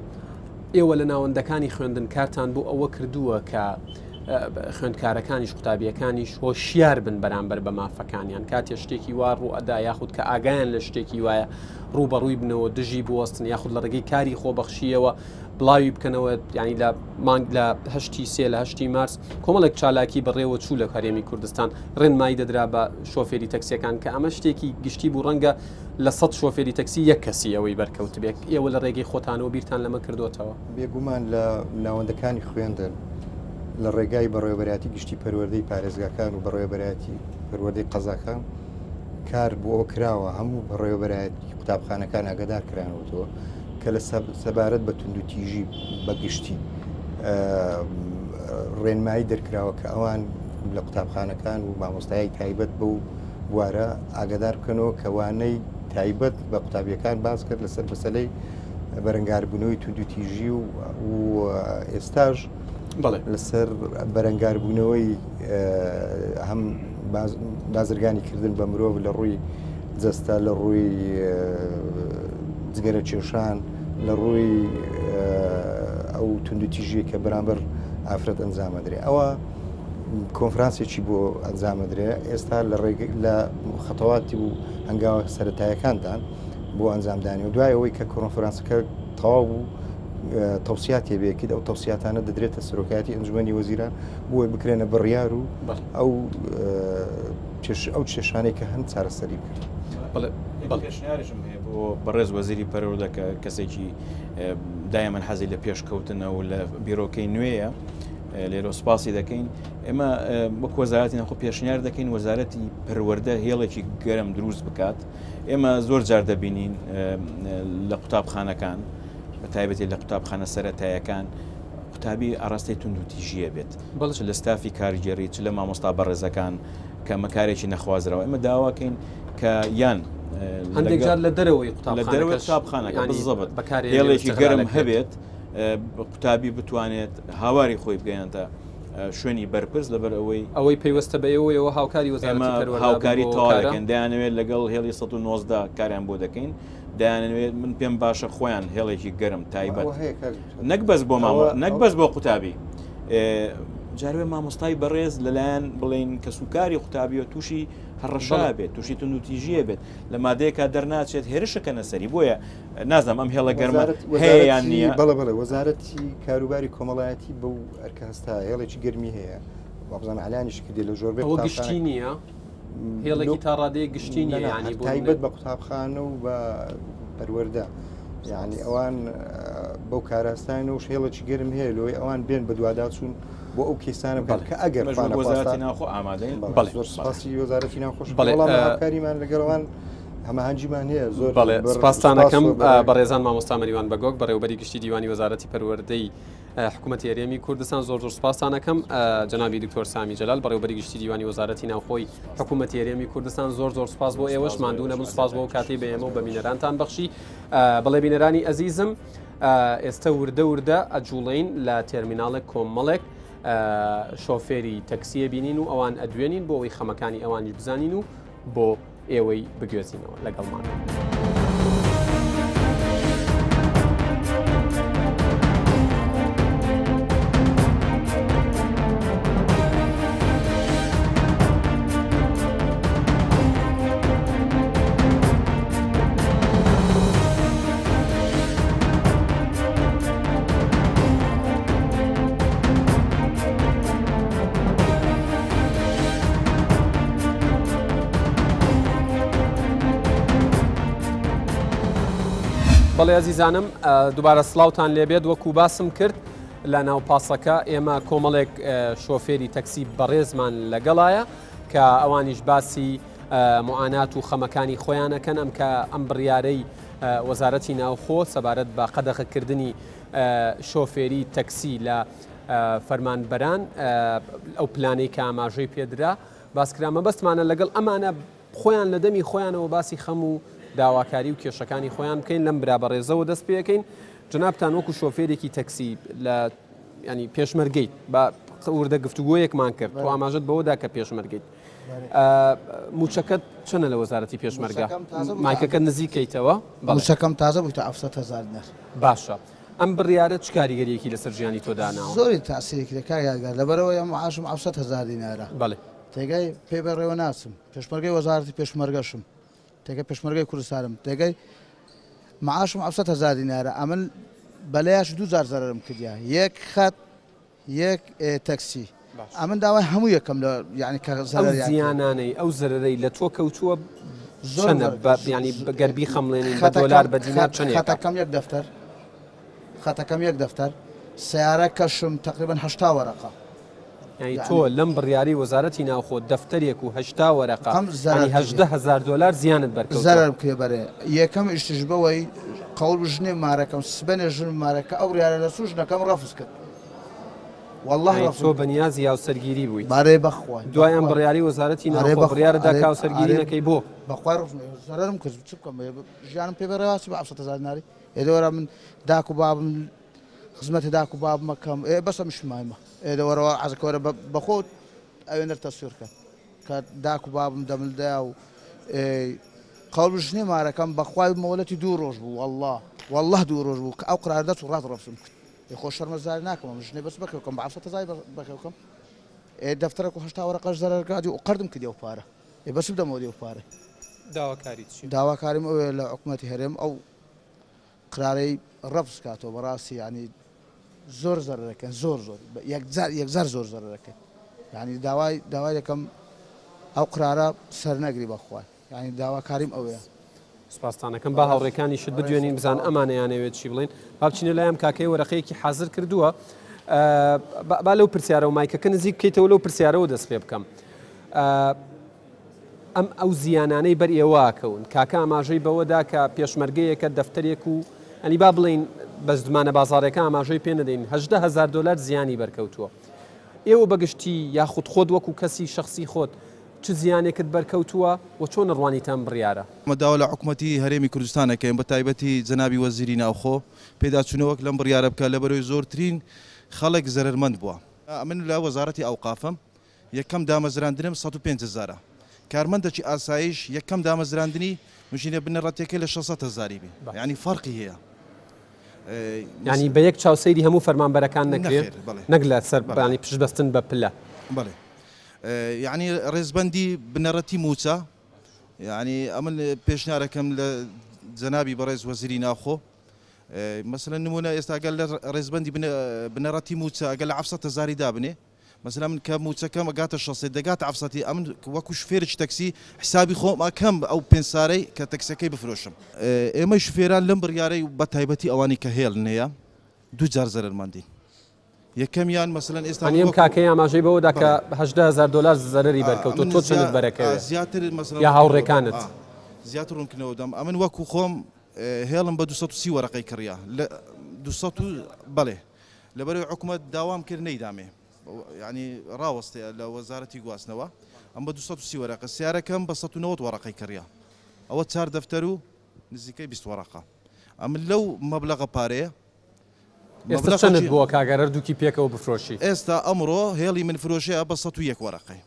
ئێوە لە ناوەندەکانی خوێندن کارتان بۆ ئەوە کردووە کە خوێندکارەکانیش قوتابیەکانیش هۆشیار بن بەرامبەر بە مافەکانیان کاتێ شتێکی وا ڕوو ئەدا یاخود کە ئاگایان لە شتێکی وایە ڕووبەڕووی بنەوە دژی بوەستن یاخود لە ڕێگەی کاری خۆبەخشیەوە بڵاوی بکەنەوە ینی لە مانگ لە هەشتی سێ لە هەشتی مارس کۆمەڵێک چالاکی بەڕێوە چوو لە هەرێمی کوردستان ڕێنمایی دەدرا بە شۆفێری تەکسیەکان کە ئەمە شتێکی گشتی بوو ڕەنگە لە سە شۆفێری تەکسی یەک کەسی ئەوەی بەرکەوت بێت ئێوە لە ڕێگەی خۆتانەوە بیرتان لەمە کردوتەوە بێگومان لە ناوەندەکانی خوێندن لە ڕێگای بەڕێوەبەرایەتی گشتی پەروەردەی پارێزگاکان و بەڕێوەبەرایەتی پەروەردەی قەزاکان کار بۆ ئەوە کراوە هەموو بەڕێوەبەرایەتی قوتابخانەکان ئاگادار کرانەوەتەوە کە لە سەبارەت بە توندوتیژی بە گشتی ڕێنمایی دەرکراوە کە ئەوان لە قوتابخانەکان و مامۆستای تایبەت بەو بوارە ئاگادار بکەنەوە کە وانەی تایبەت بە قوتابیەکان باس کرد لەسەر مەسەلەی بەرەنگاربوونەوەی توندوتیژی و ئێستاش لەسەر بەرەنگاربوونەوەی هەم بازرگانی کردن بە مرۆڤ لە ڕووی جەستە لە ڕووی جگەرە کێشان لە ڕووی ئەو توندوتیژیە کە بەرامبەر ئافرەت ئەنجامەدرێ ئەوە کۆنفرانسێکی بۆ ئەنجامەدرێ ئێستا لە ڕێگ لە خەتەواتی و هەنگاوە سەتایەکاندان. بۆ ئەنجامدانی و دوای ئەوەی کە کۆنفرانسەکە تەواو بوو تەوسیاتی بێکرد ئەو تەوسیاتانە دەدرێتە سەرۆکایەتی ئەنجومەنی وەزیران بۆی بکرێنە بڕیار و ئەو ئەو کێشانەی کە هەن چارەسەری بکرێت. پێشنیاریشم هەیە بۆ بەڕێز وەزیری پەروەردە کە کەسێکی دایمەن حەزی لە پێشکەوتنە و لە بیرۆکەی نوێیە لێرە سوپاسی دەکەین ئێمە وەک وەزارەتی ناوخۆ پێشنیار دەکەین وەزارەتی پەروەردە هێڵێکی گەرم دروست بکات ئێمە زۆر جار دەبینین لە قوتابخانەکان بە تایبەتی لە قوتابخانە سەرەتایەکان قوتابی ئاراستەی توندوتیژیە بێت بەڵێ چ لە ستافی کارگێڕی چ لە مامۆستا بەڕێزەکان کە ئەمە کارێکی نەخوازراوە ئێمە داواکەین کە یان هەندێک جار لە دەرەوەی لە دەرەوەی قوتابخانەکە بزەبت هێڵێکی گەرم هەبێت قوتابی بتوانێت هاواری خۆی بگەیەنتە شوێنی بەرپرس لەبەر ئەوەی ئەوەی پەیوەستە بە ئێوەیەوە هاوکاری وەزارەتی پەروەردە هاوکاری تەواو دەیانەوێت لەگەڵ هێڵی 119 کاریان بۆ دەکەین دەیانەوێت من پێم باشە خۆیان هێڵێکی گەرم تایبەت نەک بەس بۆ مامۆ نەک بەس بۆ قوتابی جاروێ مامۆستای بەڕێز لەلایەن بڵین کەسوکاری قوتابیەوە تووشی هەڕەشا بێت تووشی توندوتیژیە بێت لە مادەیەکە دەرناچێت هێرشەکەنە سەری بۆیە نازانم ئەم هێڵە گەرمە هەیە یان نییە بەڵێ بەڵێ وەزارەتی کاروباری کۆمەڵایەتی بەو ئەرکە هەستا هێڵێکی گەرمی هەیە وابزانم ئەلانیش کردی لە زۆربەی ئەوە گشتی نییە هێڵێکی تا ڕادەیە گشتی نییە ینی بۆ تایبەت بە قوتابخانە و بە پەروەردە یعنی ئەوان بەو کاراستان و هێڵێکی گەرم هەیە لۆی ئەوان بێن بەدواداچوون بۆ ئەو کەیسانە بکەن کە ئەگەر وەزارەتی ناوخۆ ئامادەین بەڵێ زۆر سپاسی وەزارەتی ناوخۆش بەڵێ هاوکاریمان لەگەڵ ئەوان هەماهەنگیمان هەیە زۆر بەڵێ سپاستانەکەم بەڕێزان مامۆستا مەریوان بەگۆک بەڕێوبەری گشتی دیوانی وەزارەتی پەروەردەی حکوومەتی هەرێمی کوردستان زۆر زۆر سپاستانەکەم جەنابی دکتۆر سامی جەلال بەڕێوبەری گشتی دیوانی وەزارەتی ناوخۆی حکوومەتی هەرێمی کوردستان زۆر زۆر سپاس بۆ ئێوەش ماندوو نەبوون سپاس بۆ کاتی بە ئێمە و بە بینەرانتان بەخشی بەڵێ بینەرانی ئەزیزم ئێستا وردە وردە ئەجوڵین لە تێرمیناڵێک کۆمەڵێک شۆفێری تەکسیە بینین و ئەوان ئەدوێنین بۆ ئەوەی خەمەکانی ئەوانیش بزانین و بۆ ئێوەی بگوێزینەوە لەگەڵمان. بەڵێ ئەزیزانم دووبارە سڵاوتان لێبێت وەکو باسم کرد لە ناو پاسەکە ئێمە کۆمەڵێک شۆفێری تەکسی بەڕێزمان لەگەڵایە کە ئەوانیش باسی معانات و خەمەکانی خۆیانەکەن ئەم کە ئەم بڕیارەی وەزارەتی ناوخۆ سەبارەت بە قەدەغەکردنی شۆفێری تەکسی لە فەرمانبەران ئەو پلانەی کە ئاماژەی پێدرا باسکرا مەبەستمانە لەگەڵ ئەمانە خۆیان لە دەمی خۆیانەوە باسی خەم و داواکاری و کێشەکانی خۆیان بکەین لەم برا بەڕێزەوە دەست پێەکەین جنابتان وەکو شۆفێرێکی تەکسی لە ینی پێشمەرگەیت بە وردە گفتوگۆیەکمان کرد تۆ ئاماژت بەوەدا کە پێشمەرگەیت موچەکەت چەنە لە وەزارەتی پێشمەرگە مایکەکە نزیکەیتەوە موچەکەم تازە بوویتە 700 هەزار دینار باشە ئەم بڕیارە چ کاریگەریەکی لەسەر ژیانی تۆ داناوە؟ زۆری تاسیری کرد کاک یادگار لەبەرئەوەی ئەم معاشم 700 هەزار دینارە بەڵێ تێگای پێ بەڕێوە ناچم پێشمەرگەی وەزارەتی پێشمەرگەشم تێگەی پێشمەرگەی کوردستانم تێگەی معاشم 700 هەزار دینارە ئەمن بەلایش دوو جار زەرەرم کردیا یەک خەت یەک تەکسی ئەمن داوای هەموو یەکەم لە یعنی کە زەرەریان زیانانەی ئەو زەرەرەی لە تۆ کەوتووە چەنە ینی گەر بیخەمڵێنین بە دۆلار بە دینار چەندێکە؟ خەتەکەم یەک دەفتەر خەتەکەم یەک دەفتەر سیارە کەشم تقریبا 80 وەرەقە یعنی تۆ لەم بڕیاری وەزارەتی ناوخۆ دەفتەرێک و 80 وەرەقە یعنی 18 هەزار دۆلار زیانت بەرکەوتووە. زەرەر بکرێ بەرێ یەکەم ئیشتش بەوەی قەوڵ ژنێ مارەکەم سبەنێ ژن مارەکە ئەو ڕیارە لە سوو ژنەکەم ڕەفز کرد واللە یعنی ڕەفز تۆ بەنیازی هاوسەرگیری بوویت بارێ بەخوا دوای ئەم بڕیاری وەزارەتی ئەرێ ناوخۆ بەخوا بڕیارت دا ئەرێ کە هاوسەرگیری ئەرێ نەکەی بۆ؟ بەخوای ڕەفز زەرەرم کرد چ بکەم ژیانم پێ بەڕێواسی بە 700 هەزار دیناری ئێ دەوەرە من داک و بابم خزمەتی داک و بابم ئەکەم ئێ بەسە مش مایمە ئێ دەوەرەوە عەزەکەوەرە بەخۆ ئەوێنەر تەسویر کە کە داک و بابم دەملدەیا و قەول ژنێ مارەکەم بەخوای مۆلەتی دوو ڕۆژ بوو والله والله دوو ڕۆژ بوو کە ئەو قرار دەچوو ڕاست ڕەفزم کرد ئێ خۆ شەرمەزار ناکەم ئەم ژنێ بەس بەخێوکەم بە 700 هەزاری بەخێوکەم ئێ دەفتەرەک و 80 وەرەقەش زەرەر کردی و قەردم کردی ئەو پارە ئێ بەس بدەمەوە دێ و پارە. داواکاریت چیە؟ داواکاریم ئەوەیە لە حکومەتی هەرێم ئەو قرارەی ڕەفز کاتەوە بەڕاستی یانی زۆر زەرەرەکەن زۆر زۆر یەکجار یەکجار زۆر زەرەرەکەن یانی داوای داوای دەکەم ئەو قرارە سەرنەگری بەخوای یانی داواکاریم ئەوەیە. سوپاستان ئەکەم با هاوڕێکانیشت بدوێنین بزان ئەمانەیانەوێت چی بڵێن با بچینە لای ئەم کاکەی وەرەقەیەکی حازر کردووە با لەو پرسیارەوە مایکەکە نزیک بکەیتەوە لەو پرسیارەوە دەست پێ بکەم ئەم ئەو زیانانەی بەر ئێوە ئەکەون. کاکە ئاماژەی بەوە دا کە پێشمەرگەیەکە دەفتەرێک و یانی با بڵێین بە زمانە بازاڕیەکە ئاماژەی پێ نەدەین 18 هەزار دۆلار زیانی بەرکەوتووە. ئێوە بە گشتی یاخود خۆت وەکو کەسی شەخسی خۆت چ زیانێکت بەرکەوتووە و چۆن ئەڕوانیتە ئەم بڕیارە؟ ئێمە داوا لە حکومەتی هەرێمی کوردستان ئەکەین بە تایبەتی جەنابی وەزیری ناوخۆ پێداچوونەوەک لەم بڕیارە بکات لەبەرئەوەی زۆرترین خەڵک زەرەرمەند بووە. ئەمن لە وەزارەتی ئەوقافم یەکەم دامەزراندنم 105 هەزارە کارمەندەکی ئاسایش یەکەم دامەزراندنی مژینە بنەڕەتیەکەی لە 600 هەزاری بی یانی فەرقی هەیە. یانی بە یەک چاو سەیری هەموو فەرمانبەرەکان نەکرێت نەک لە سەر بانی پشت بەستن بە پلە. بەڵێ یانی ڕێزبەندی بنەڕەتی مووچە یانی ئەمن پێشنیارەکەم لە جەنابی بەڕێز وەزیری ناوخۆ مەسەلەن نمونە ئێستا گەل لە ڕێزبەندی بنەڕەتی مووچە ئەگەر لە 700 هەزاری دابنێ مەسەلەن من کە موچەکەم ئەگاتە شەسێ دەگاتە حەفسەتی ئەمن وەکو شوفێرێکی تەکسی حسابی خۆم ئەکەم ئەو پێنج سارەی کە تەکسیەکەی بفرۆشم. ئێمەی شوفێران لەم بڕیارەی بە تایبەتی ئەوانەی کە هێڵن هەیە دوو جار زەرەرمەندین یەکەمیان مەسەلەن ئێستا من وەکو کاکەی ئاماژەی بەوەدا کە 18 هەزار دۆلار زەرەری بەرکەوتووە تۆ چەندت بەرەکەوێ زیاتر مەسەلەن یا هاوڕێکانت؟ زیاتر ڕوونکردنەوە دەم ئەمن وەکو خۆم هێڵم بە 230 وەرەقەی کڕیا لە 200 بەڵێ لەبەرئەوەی حکومەت داوام کرد نەیدامێ یانی ڕاوەستێ لە وەزارەتی گواستنەوە ئەم بە 230 وەرەقە سیارەکەم بە 190 وەرەقەی کڕیا ئەوە چار دەفتەر و نزیکەی 20 وەرەقە ئەمن لەو مەبلەغە پارەیە ئێستا چەندت بووە کاک ئەگەر هەردووکی پێکەوە بفرۆشی؟ ئێستا ئەمڕۆ هێڵی من فرۆشەیە بە 101 وەرەقەی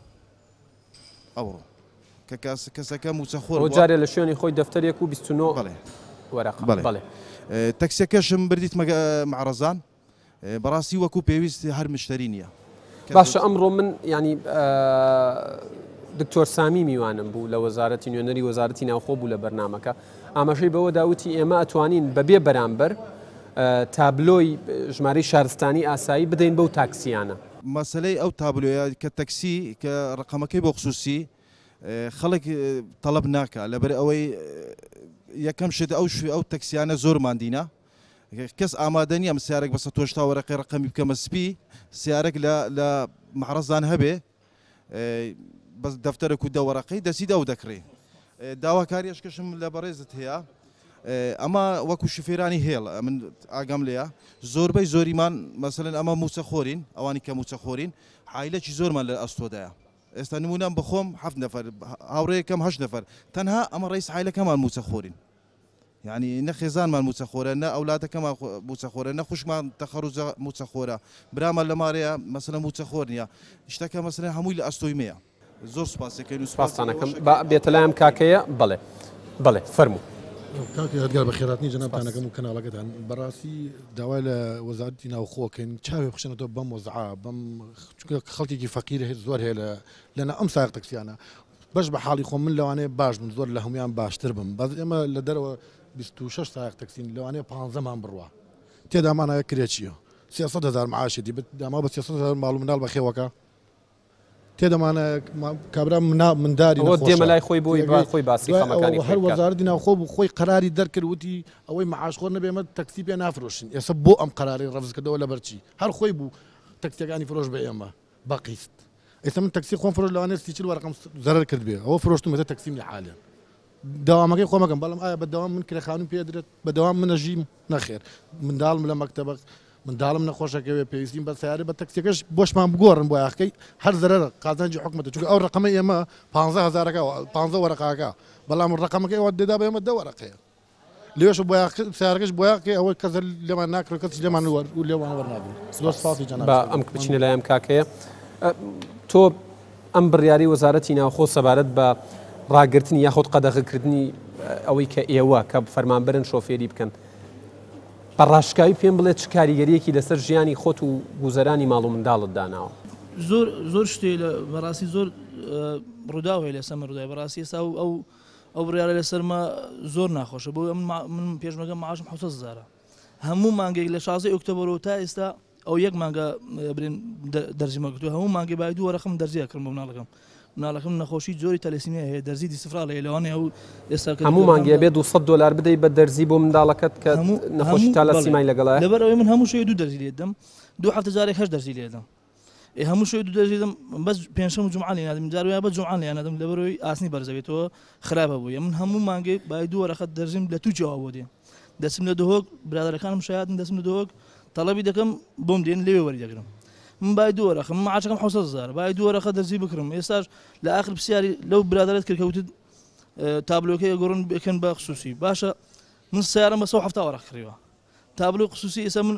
ئەوڕۆ کە کەسەکە مووچەخۆر بووە. جارێ لە شوێنی خۆی دەفتەرێک و 29 وەرەقە. بەڵێ. تەکسیەکەشم بردیتمە مەعرەزان بەڕاستی وەکو پێویست هەر مشتەری نییە. باشە ئەمڕۆ من یانی دکتۆر سامی میوانم بوو لە وەزارەتی نوێنەری وەزارەتی ناوخۆ بوو لە بەرنامەکە ئاماژەی بەوەدا وتی ئێمە ئەتوانین بەبێ بەرامبەر تابلۆی ژمارەی شارستانی ئاسایی بدەین بەو تاکسیانە. مەسەلەی ئەو تابلۆیە کە تەکسی کە ڕەقەمەکەی بۆ خسوسی خەڵک تەڵەب ناکا لەبەر ئەوەی یەکەم شت ئەو ئەو تەکسیانە زۆر ماندینە کەس ئامادە نییە سیارێک بەسە تۆشتا وەرەقەی ڕقەمی بکەمە سپی سیارێک لە لە معرەزان هەبێ بەس دەفتەرەک و دە وەرەقەی دەچیت ئەو دەکڕی داواکاریەشکەشم لە بەڕێزت هەیە ئەمە وەکو شوفێرانی هێڵ من ئاگام لێیە زۆربەی زۆریمان مەسەلەن ئەمە موچە خۆرین ئەوانی کە موچە خۆرین عایلەکی زۆرمان لە ئەستۆدایە ئێستا نمونەم بەخۆم هەفت نەفەر هاوڕێیەکەم هەشت نەفەر تەنها ئەمە ڕئیس عایلەکەمان موچە خۆرین یعنی نە خێزانمان موچە خۆرە نە ئەولادەکەمان موچە خۆرە نە خوشکمان تەخەروجە موچە خۆرە برامان لە مارەیە مەسەلەن موچە خۆر نییە شتەکە مەسەلەن هەمووی لە ئەستۆی مەیە زۆر سوپاس دەکەین و سوپاسی سوپاستان ئەکەم با بێتە لای ئەم کاکەیە بەڵێ بەڵێ فەرموو. کاک یادگار بەخێرهاتنی جەنابتان ئەکەم و کەناڵەکەتان بەڕاستی داوا لە وەزارەتی ناوخۆ ئەکەین چاوێ بخشێنێتەوە بەم وەزعە بەم چونکە خەڵکێکی فەقیر هەیە زۆر هەیە لە لەنا ئەم سایەق تەکسیانە بەش بە حاڵی خۆم من لەوانەیە باش بم زۆر لە هەمویان باشتر بم بەس ئێمە لە دەرەوە 26 سایەق تەکسین لەوانەیە پانزەمان بڕوا تێدامانایە کرێچیە 300 هزار معاشێتی داما بە 300 هزار ماڵ و مناڵ بەخێوەکە تێدەمانە کابرا منداری ئەوە دێمە لای خۆی بۆی با خۆی باسی خەمەکانی هەر وەزارەتی ناوخۆ بوو خۆی قەراری دەرکرد وتی ئەوەی معاشخۆر نەبێ ئێمە تەکسی پێ نافرۆشین ئێستا بۆ ئەم قەرارەی ڕەفز کردەوە لەبەر چی هەر خۆی بوو تەکسیەکانی فرۆش بە ئێمە بە قیست ئێستا من تەکسی خۆم فرۆش لەوانەیە 30 وەرەقەم زەرەر کرد بێ ئەوە فرۆشتم ئێستا تەکسیم لە حالیان دەوامەکەی خۆمەکەم بەڵام ئایا بەدەوام من کرێ خانوم پێ درێت بەدەوام من ئەژیم نەخێر منداڵم لە مەکتەبە منداڵم نەخۆشەکەوێ پێویستیم بە سیارە بە تەکسیەکەش بۆشمان بگۆڕن بۆ یاخەکەی هەر زەرەرە قازانجی حکومەتە چونکە ئەو ڕقەمە ئێمە 15 هەزارەکە 15 وەرەقاکە بەڵام ڕقەمەکەی ئەوە دەدا بە ئێمە دە وەرەقەیە لێش بۆ سیارەکەش بۆ یاخەکەی ئەوە کەس لێمان ناکڕێت کەس لێمان وەر و لێمان وەرناگرێت زۆر سپاسی جەناب با ئەم بچینە لای ئەم کاکەیە تۆ ئەم بڕیارەی وەزارەتی ناوخۆ سەبارەت بە ڕاگرتنی یاخود قەدەغەکردنی ئەوەی کە ئێوە کە فەرمانبەرن شۆفێری بکەن بە ڕاشکاوی پێم بڵێ چ کاریگەریەکی لەسەر ژیانی خۆت و گوزەرانی ماڵ و منداڵت داناوە؟ زۆر زۆر شتێ لە بەڕاستی زۆر ڕووداو هەیە لەسەر من ڕوودای بەڕاستی ئێستا ئەو ئەو ئەو بڕیارە لەسەرمە زۆر ناخۆشە بۆ من پێشمەرگە معاشم 700 هەزارە هەموو مانگێک لە 16 ئۆکتۆبەرەوە تا ئێستا ئەو یەک مانگە برێن دەرزیمە گرتووە هەموو مانگێ بای دوو وەرەقم دەرزی ئەکڕم بۆ مناڵەکەم مناڵەکەم نەخۆشی جۆری تەلەسیمیا هەیە دەرزی دیسفرا لە لەوانەیە ئەو ئێستا کە هەموو مانگێ بێ 200 دلار بدەی بە دەرزی بۆ منداڵەکەت کە نەخۆشی تالاسیمای لەگەڵە لەبەر ئەوەی من هەموو شەوێ دوو دەرزی لێ دەم دوو هەفتە جارێک هەشت دەرزی لێ دەم ئێ هەموو شەوێ دوو دەرزی دەم بەس پێنجشەم و جومعە لێ نادەم جار وایە بەس جومعە لێ نادەم لەبەرەوەی ئاسنی بەرزەبێتەوە خراپە بووە من هەموو مانگێ بای دوو وەرەقە دەرزیم لە تووکیەوە بۆ دێ دەچم لە دهۆک برادەرەکانم شایەتن دەچم لە دهۆک تەڵەبی دەکەم بۆم دێن لەوێ وەری دەگرم من بای دوو وەرەقە من معاشەکەم 700 هەزار بای دوو وەرەقە دەرزی بکڕم ئێستاش لە ئاخر پرسیاری لەو برادەرت کرد کە وتت تابلۆکەی ئەگۆڕن بکەن بە خصوصی باشە من سیارەم بە 170 وەرەق کڕیوە تابلۆی خصوصی ئێستا من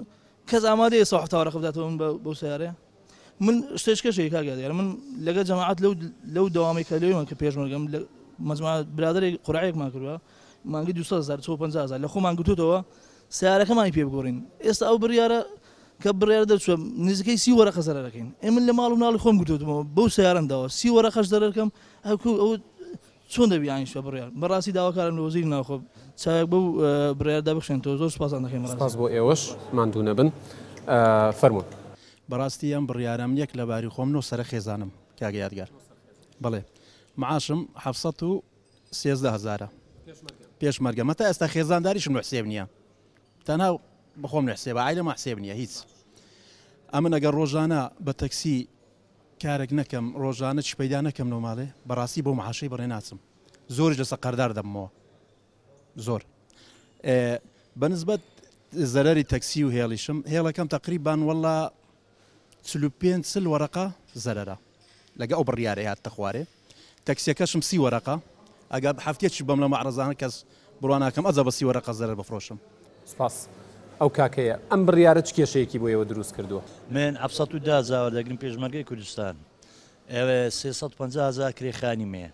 کەس ئامادەیە 170 وەرەقە بداتەوە من بەو سیارەیە من شتێکەش هەیە کاک یادگار من لەگەڵ جەماعەت لەو لەو دەوامەی کە لەوێمان کە پێشمەرگەم لە مەجموعە برادەرێک قورعەیەکمان کردووە مانگی 200 هەزار 150 هەزار لە خۆمان گوتوتەوە سیارەکەمانی پێ بگۆڕین ئێستا ئەو بڕیارە کە بڕیارە دەرچووە نزیکەی سی وەرەقە زەرەرەکەین ئێ من لە ماڵ و مناڵی خۆم گوتوتمەوە بەو سیارەم داوە سی وەرەقەش زەرەرکەم ئەو ئەو چۆن دەبی ئانیش بە بڕیار بەڕاستی داواکارم لە وەزیری ناوخۆ چاوێک بەو بڕیاردا بخشێنتەوە زۆر سوپاستان دەکەین بەڕاستی. سوپاس بۆ ئێوەش ماندوو نەبن فەرموون. بەڕاستی ئەم بڕیارە من یەک لەباری خۆم نۆ سەرە خێزانم کاک یادگار بەڵێ معاشم 713 هەزارە پێشمەرگەمە تا ئێستا خێزانداریشم لە حسێب نییە تەنها بەخۆم لە حسێبە عایلەمە حسێب نییە هیچ ئەمن ئەگەر ڕۆژانە بە تەکسی کارێک نەکەم ڕۆژانە چی پەیدا نەکەم لەو ماڵێ بەڕاستی بۆ معاشەی بەڕێ ناچم زۆریش لەسەر قەردار دەبمەوە زۆر بەنسبەت زەرەری تەکسی و هێڵیشم هێڵەکەم تقریبان وەڵا 45 چل وەرەقە زەرەرە لەگە ئەو بڕیارەی هاتتە خوارێ تەکسیەکەشم سی وەرەقە ئەگەر هەفتەیەکیش بەم لە مەعرەزانە کەس بڕوا ناکەم ئەجا بە سی وەرەقە زەرەر بفرۆشم. سپاس. ئەو کاکەیە. ئەم بڕیارە چ کێشەیەکی بۆ ئێوە دروست کردووە؟ من 710 هەزار وەردەگرم پێشمەرگەی کوردستان 350 هەزار کرێ خانیم هەیە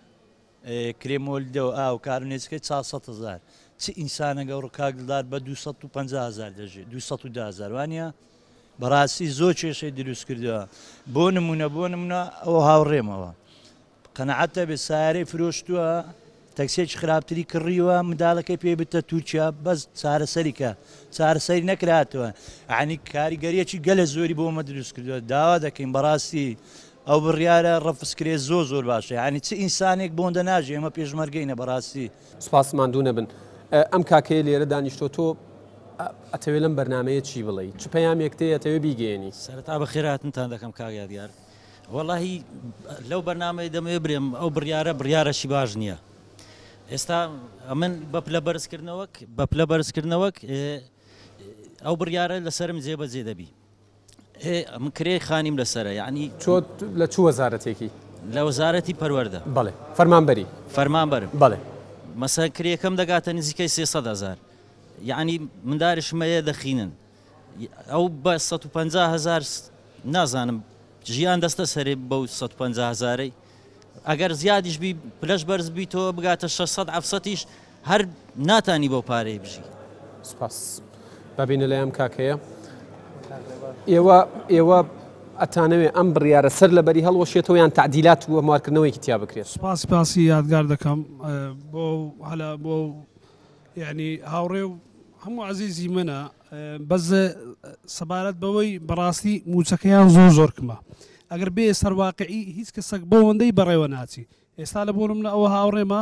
کرێ مۆلدە و ئاو کار و نێچکەی 400 هەزار چ ئینسانە گەوڕ کاک دڵدار بە 250 هەزار دەژێ 210 هەزار وانە بەڕاستی زۆر کێشەی دروست کردووە بۆ نمونە بۆ نمونە ئەو هاوڕێمەوە قەناعەت هەبێ سایارەی فرۆشتووە تەکسیەکی خراپتری کڕیوە منداڵەکەی پێی بتە تورکیا بەس چارەسەری کە چارەسەری نەکراتەوە یعنی کاریگەریەکی گەلە زۆری بۆ مە دروست کردووە داوا دەکەین بەڕاستی ئەو بڕیارە ڕەفز کرێ زۆر زۆر باشە یعنی چ ئینسانێک بۆندە ناژی ئێمە پێشمەرگەینە بەڕاستی. سوپاس ماندوو نەبن. ئەم کاکەیە لێرە دانیشتووە تۆ ئەتەوێ لەم بەرنامەیە چی بڵێی؟ چ پەیامێکت هەیە ئەتەوێ بیگەیەنی؟ سەرەتا بەخێرهاتنتان دەکەم کاک یادگار. وەڵاهی لەو بەرنامەی دەمەوێ برێم ئەو بڕیارە بڕیارەشی باش نییە ئێستا ئەمن بە پلە بەرزکردنەوەک بە پلە بەرزکردنەوەک ئەو بڕیارە لەسەرم جێبەجێ دەبی من کرێ خانیم لەسەرە یعنی چۆ لە چ وەزارەتێکی لە وەزارەتی پەروەردە بەڵێ فەرمانبەری فەرمانبەرم بەڵێ مەسەن کرێکەم دەگاتە نزیکەی 300 هزار یعنی مندارشمەیە دەخینن ئەو بە 150 هزار نازانم ژیان دەستە سەرێ بەو 150 هزارەی ئەگەر زیادیش بی پلەش بەرز بیتەوە بگاتە 600 700یش هەر ناتانی بەو پارەی بژی. سپاس. با بینە لای ئەم کاکەیە. ئێوە ئێوە ئەتانەوێ ئەم بڕیارە سەر لەبەری هەڵوەشێتەوە یان تعدیلات و هەموارکردنەوەیەکی تیا بکرێت؟ سپاس سپاسی یادگار دەکەم بۆ هەلا بۆ یعنی هاوڕێ و هەموو عزیزی منە بەس سەبارەت بەوەی بەڕاستی موچەکەیان زۆر زۆر کمە ئەگەر بێ سەرواقعی هیچ کەسێک بەوەندەی بەڕێوە ناچی ئێستا لە بۆ نمونە ئەوە هاوڕێمە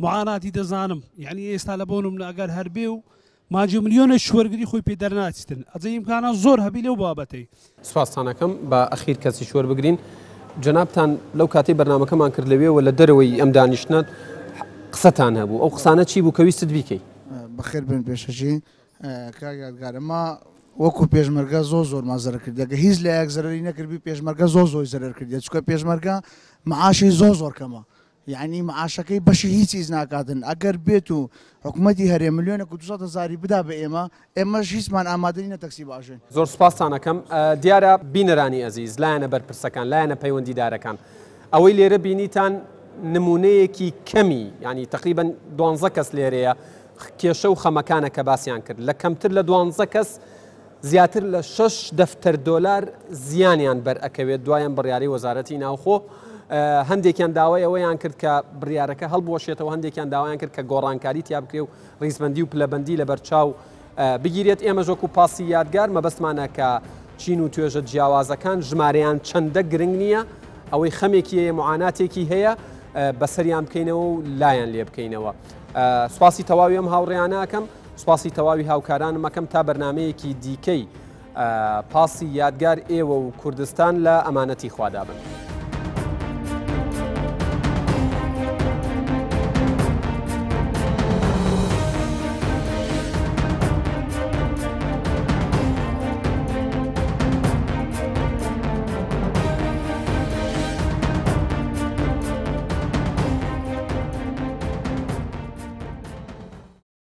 معاناتی دەزانم یعنی ئێستا لە بۆ نمونە ئەگەر هەربێ و ماجی ملیۆنێک وەرگری خۆی پێ دەرناچتن ئەجە ئیمکانە زۆر هەبی لەو بابەتەی. سوپاستان ئەکەم با ئەخیر کەسیش وەربگرین جەنابتان لەو کاتەی بەرنامەکەمان کرد لەوێوە لە دەرەوەی ئەم دانیشتنە قسەتان هەبوو ئەو قسانە چی بوو کە ویستت بیکەی؟ بەخێر بێن پێشەکی کاک یادگار ئەمە وەکو پێشمەرگە زۆر زۆرمان زەرەر کردیە گە هیچ لایەک زەرەری نەکردبی پێشمەرگە زۆر زۆری زەرەر کردیە چونکە پێشمەرگە معاشی زۆر زۆر کەمە یعنی معاشەکەی بەشی هیچ هیچ ناکاتن ئەگەر بێت و حکوومەتی هەرێ ملیۆنێک و 200 هەزاری بدا بە ئێمە ئێمەش هیچمان ئامادە نینە تەکسی باژێن. زۆر سوپاستان ئەکەم دیارە بینەرانی ئەزیز لایەنە بەرپرسەکان لایەنە پەیوەندیدارەکان ئەوەی لێرە بینیتان نمونەیەکی کەمی یانی تقریبا دوانزە کەس لێرەیە کێشە و خەمەکانە کە باسیان کرد لە کەمتر لە دوانزە کەس زیاتر لە شەش دەفتەر دۆلار زیانیان بەر ئەکەوێت دوایان بڕیاری وەزارەتی ناوخۆ. هەندێکیان داوای ئەوەیان کرد کە بڕیارەکە هەڵبوەشێتەوە، هەندێکیان داوایان کرد کە گۆڕانکاری تیا بکرێ و ڕیزبەندی و پلەبەندی لەبەرچاو بگیرێت. ئێمەش وەکو پاسی یادگار مەبەستمانە کە چین و توێژە جیاوازەکان ژمارەیان چەندە گرنگ نییە، ئەوەی خەمێکی هەیە، معاناتێکی هەیە، بەسەریان بکەینەوە و لایان لێ بکەینەوە. سوپاسی تەواوی ئەم هاوڕێیانە ئەکەم، سوپاسی تەواوی هاوکارانم ئەکەم تا بەرنمەیەکی دیکەی پاسی یادگار ئێوە و کوردستان لە ئەمانەتی خوادا بن.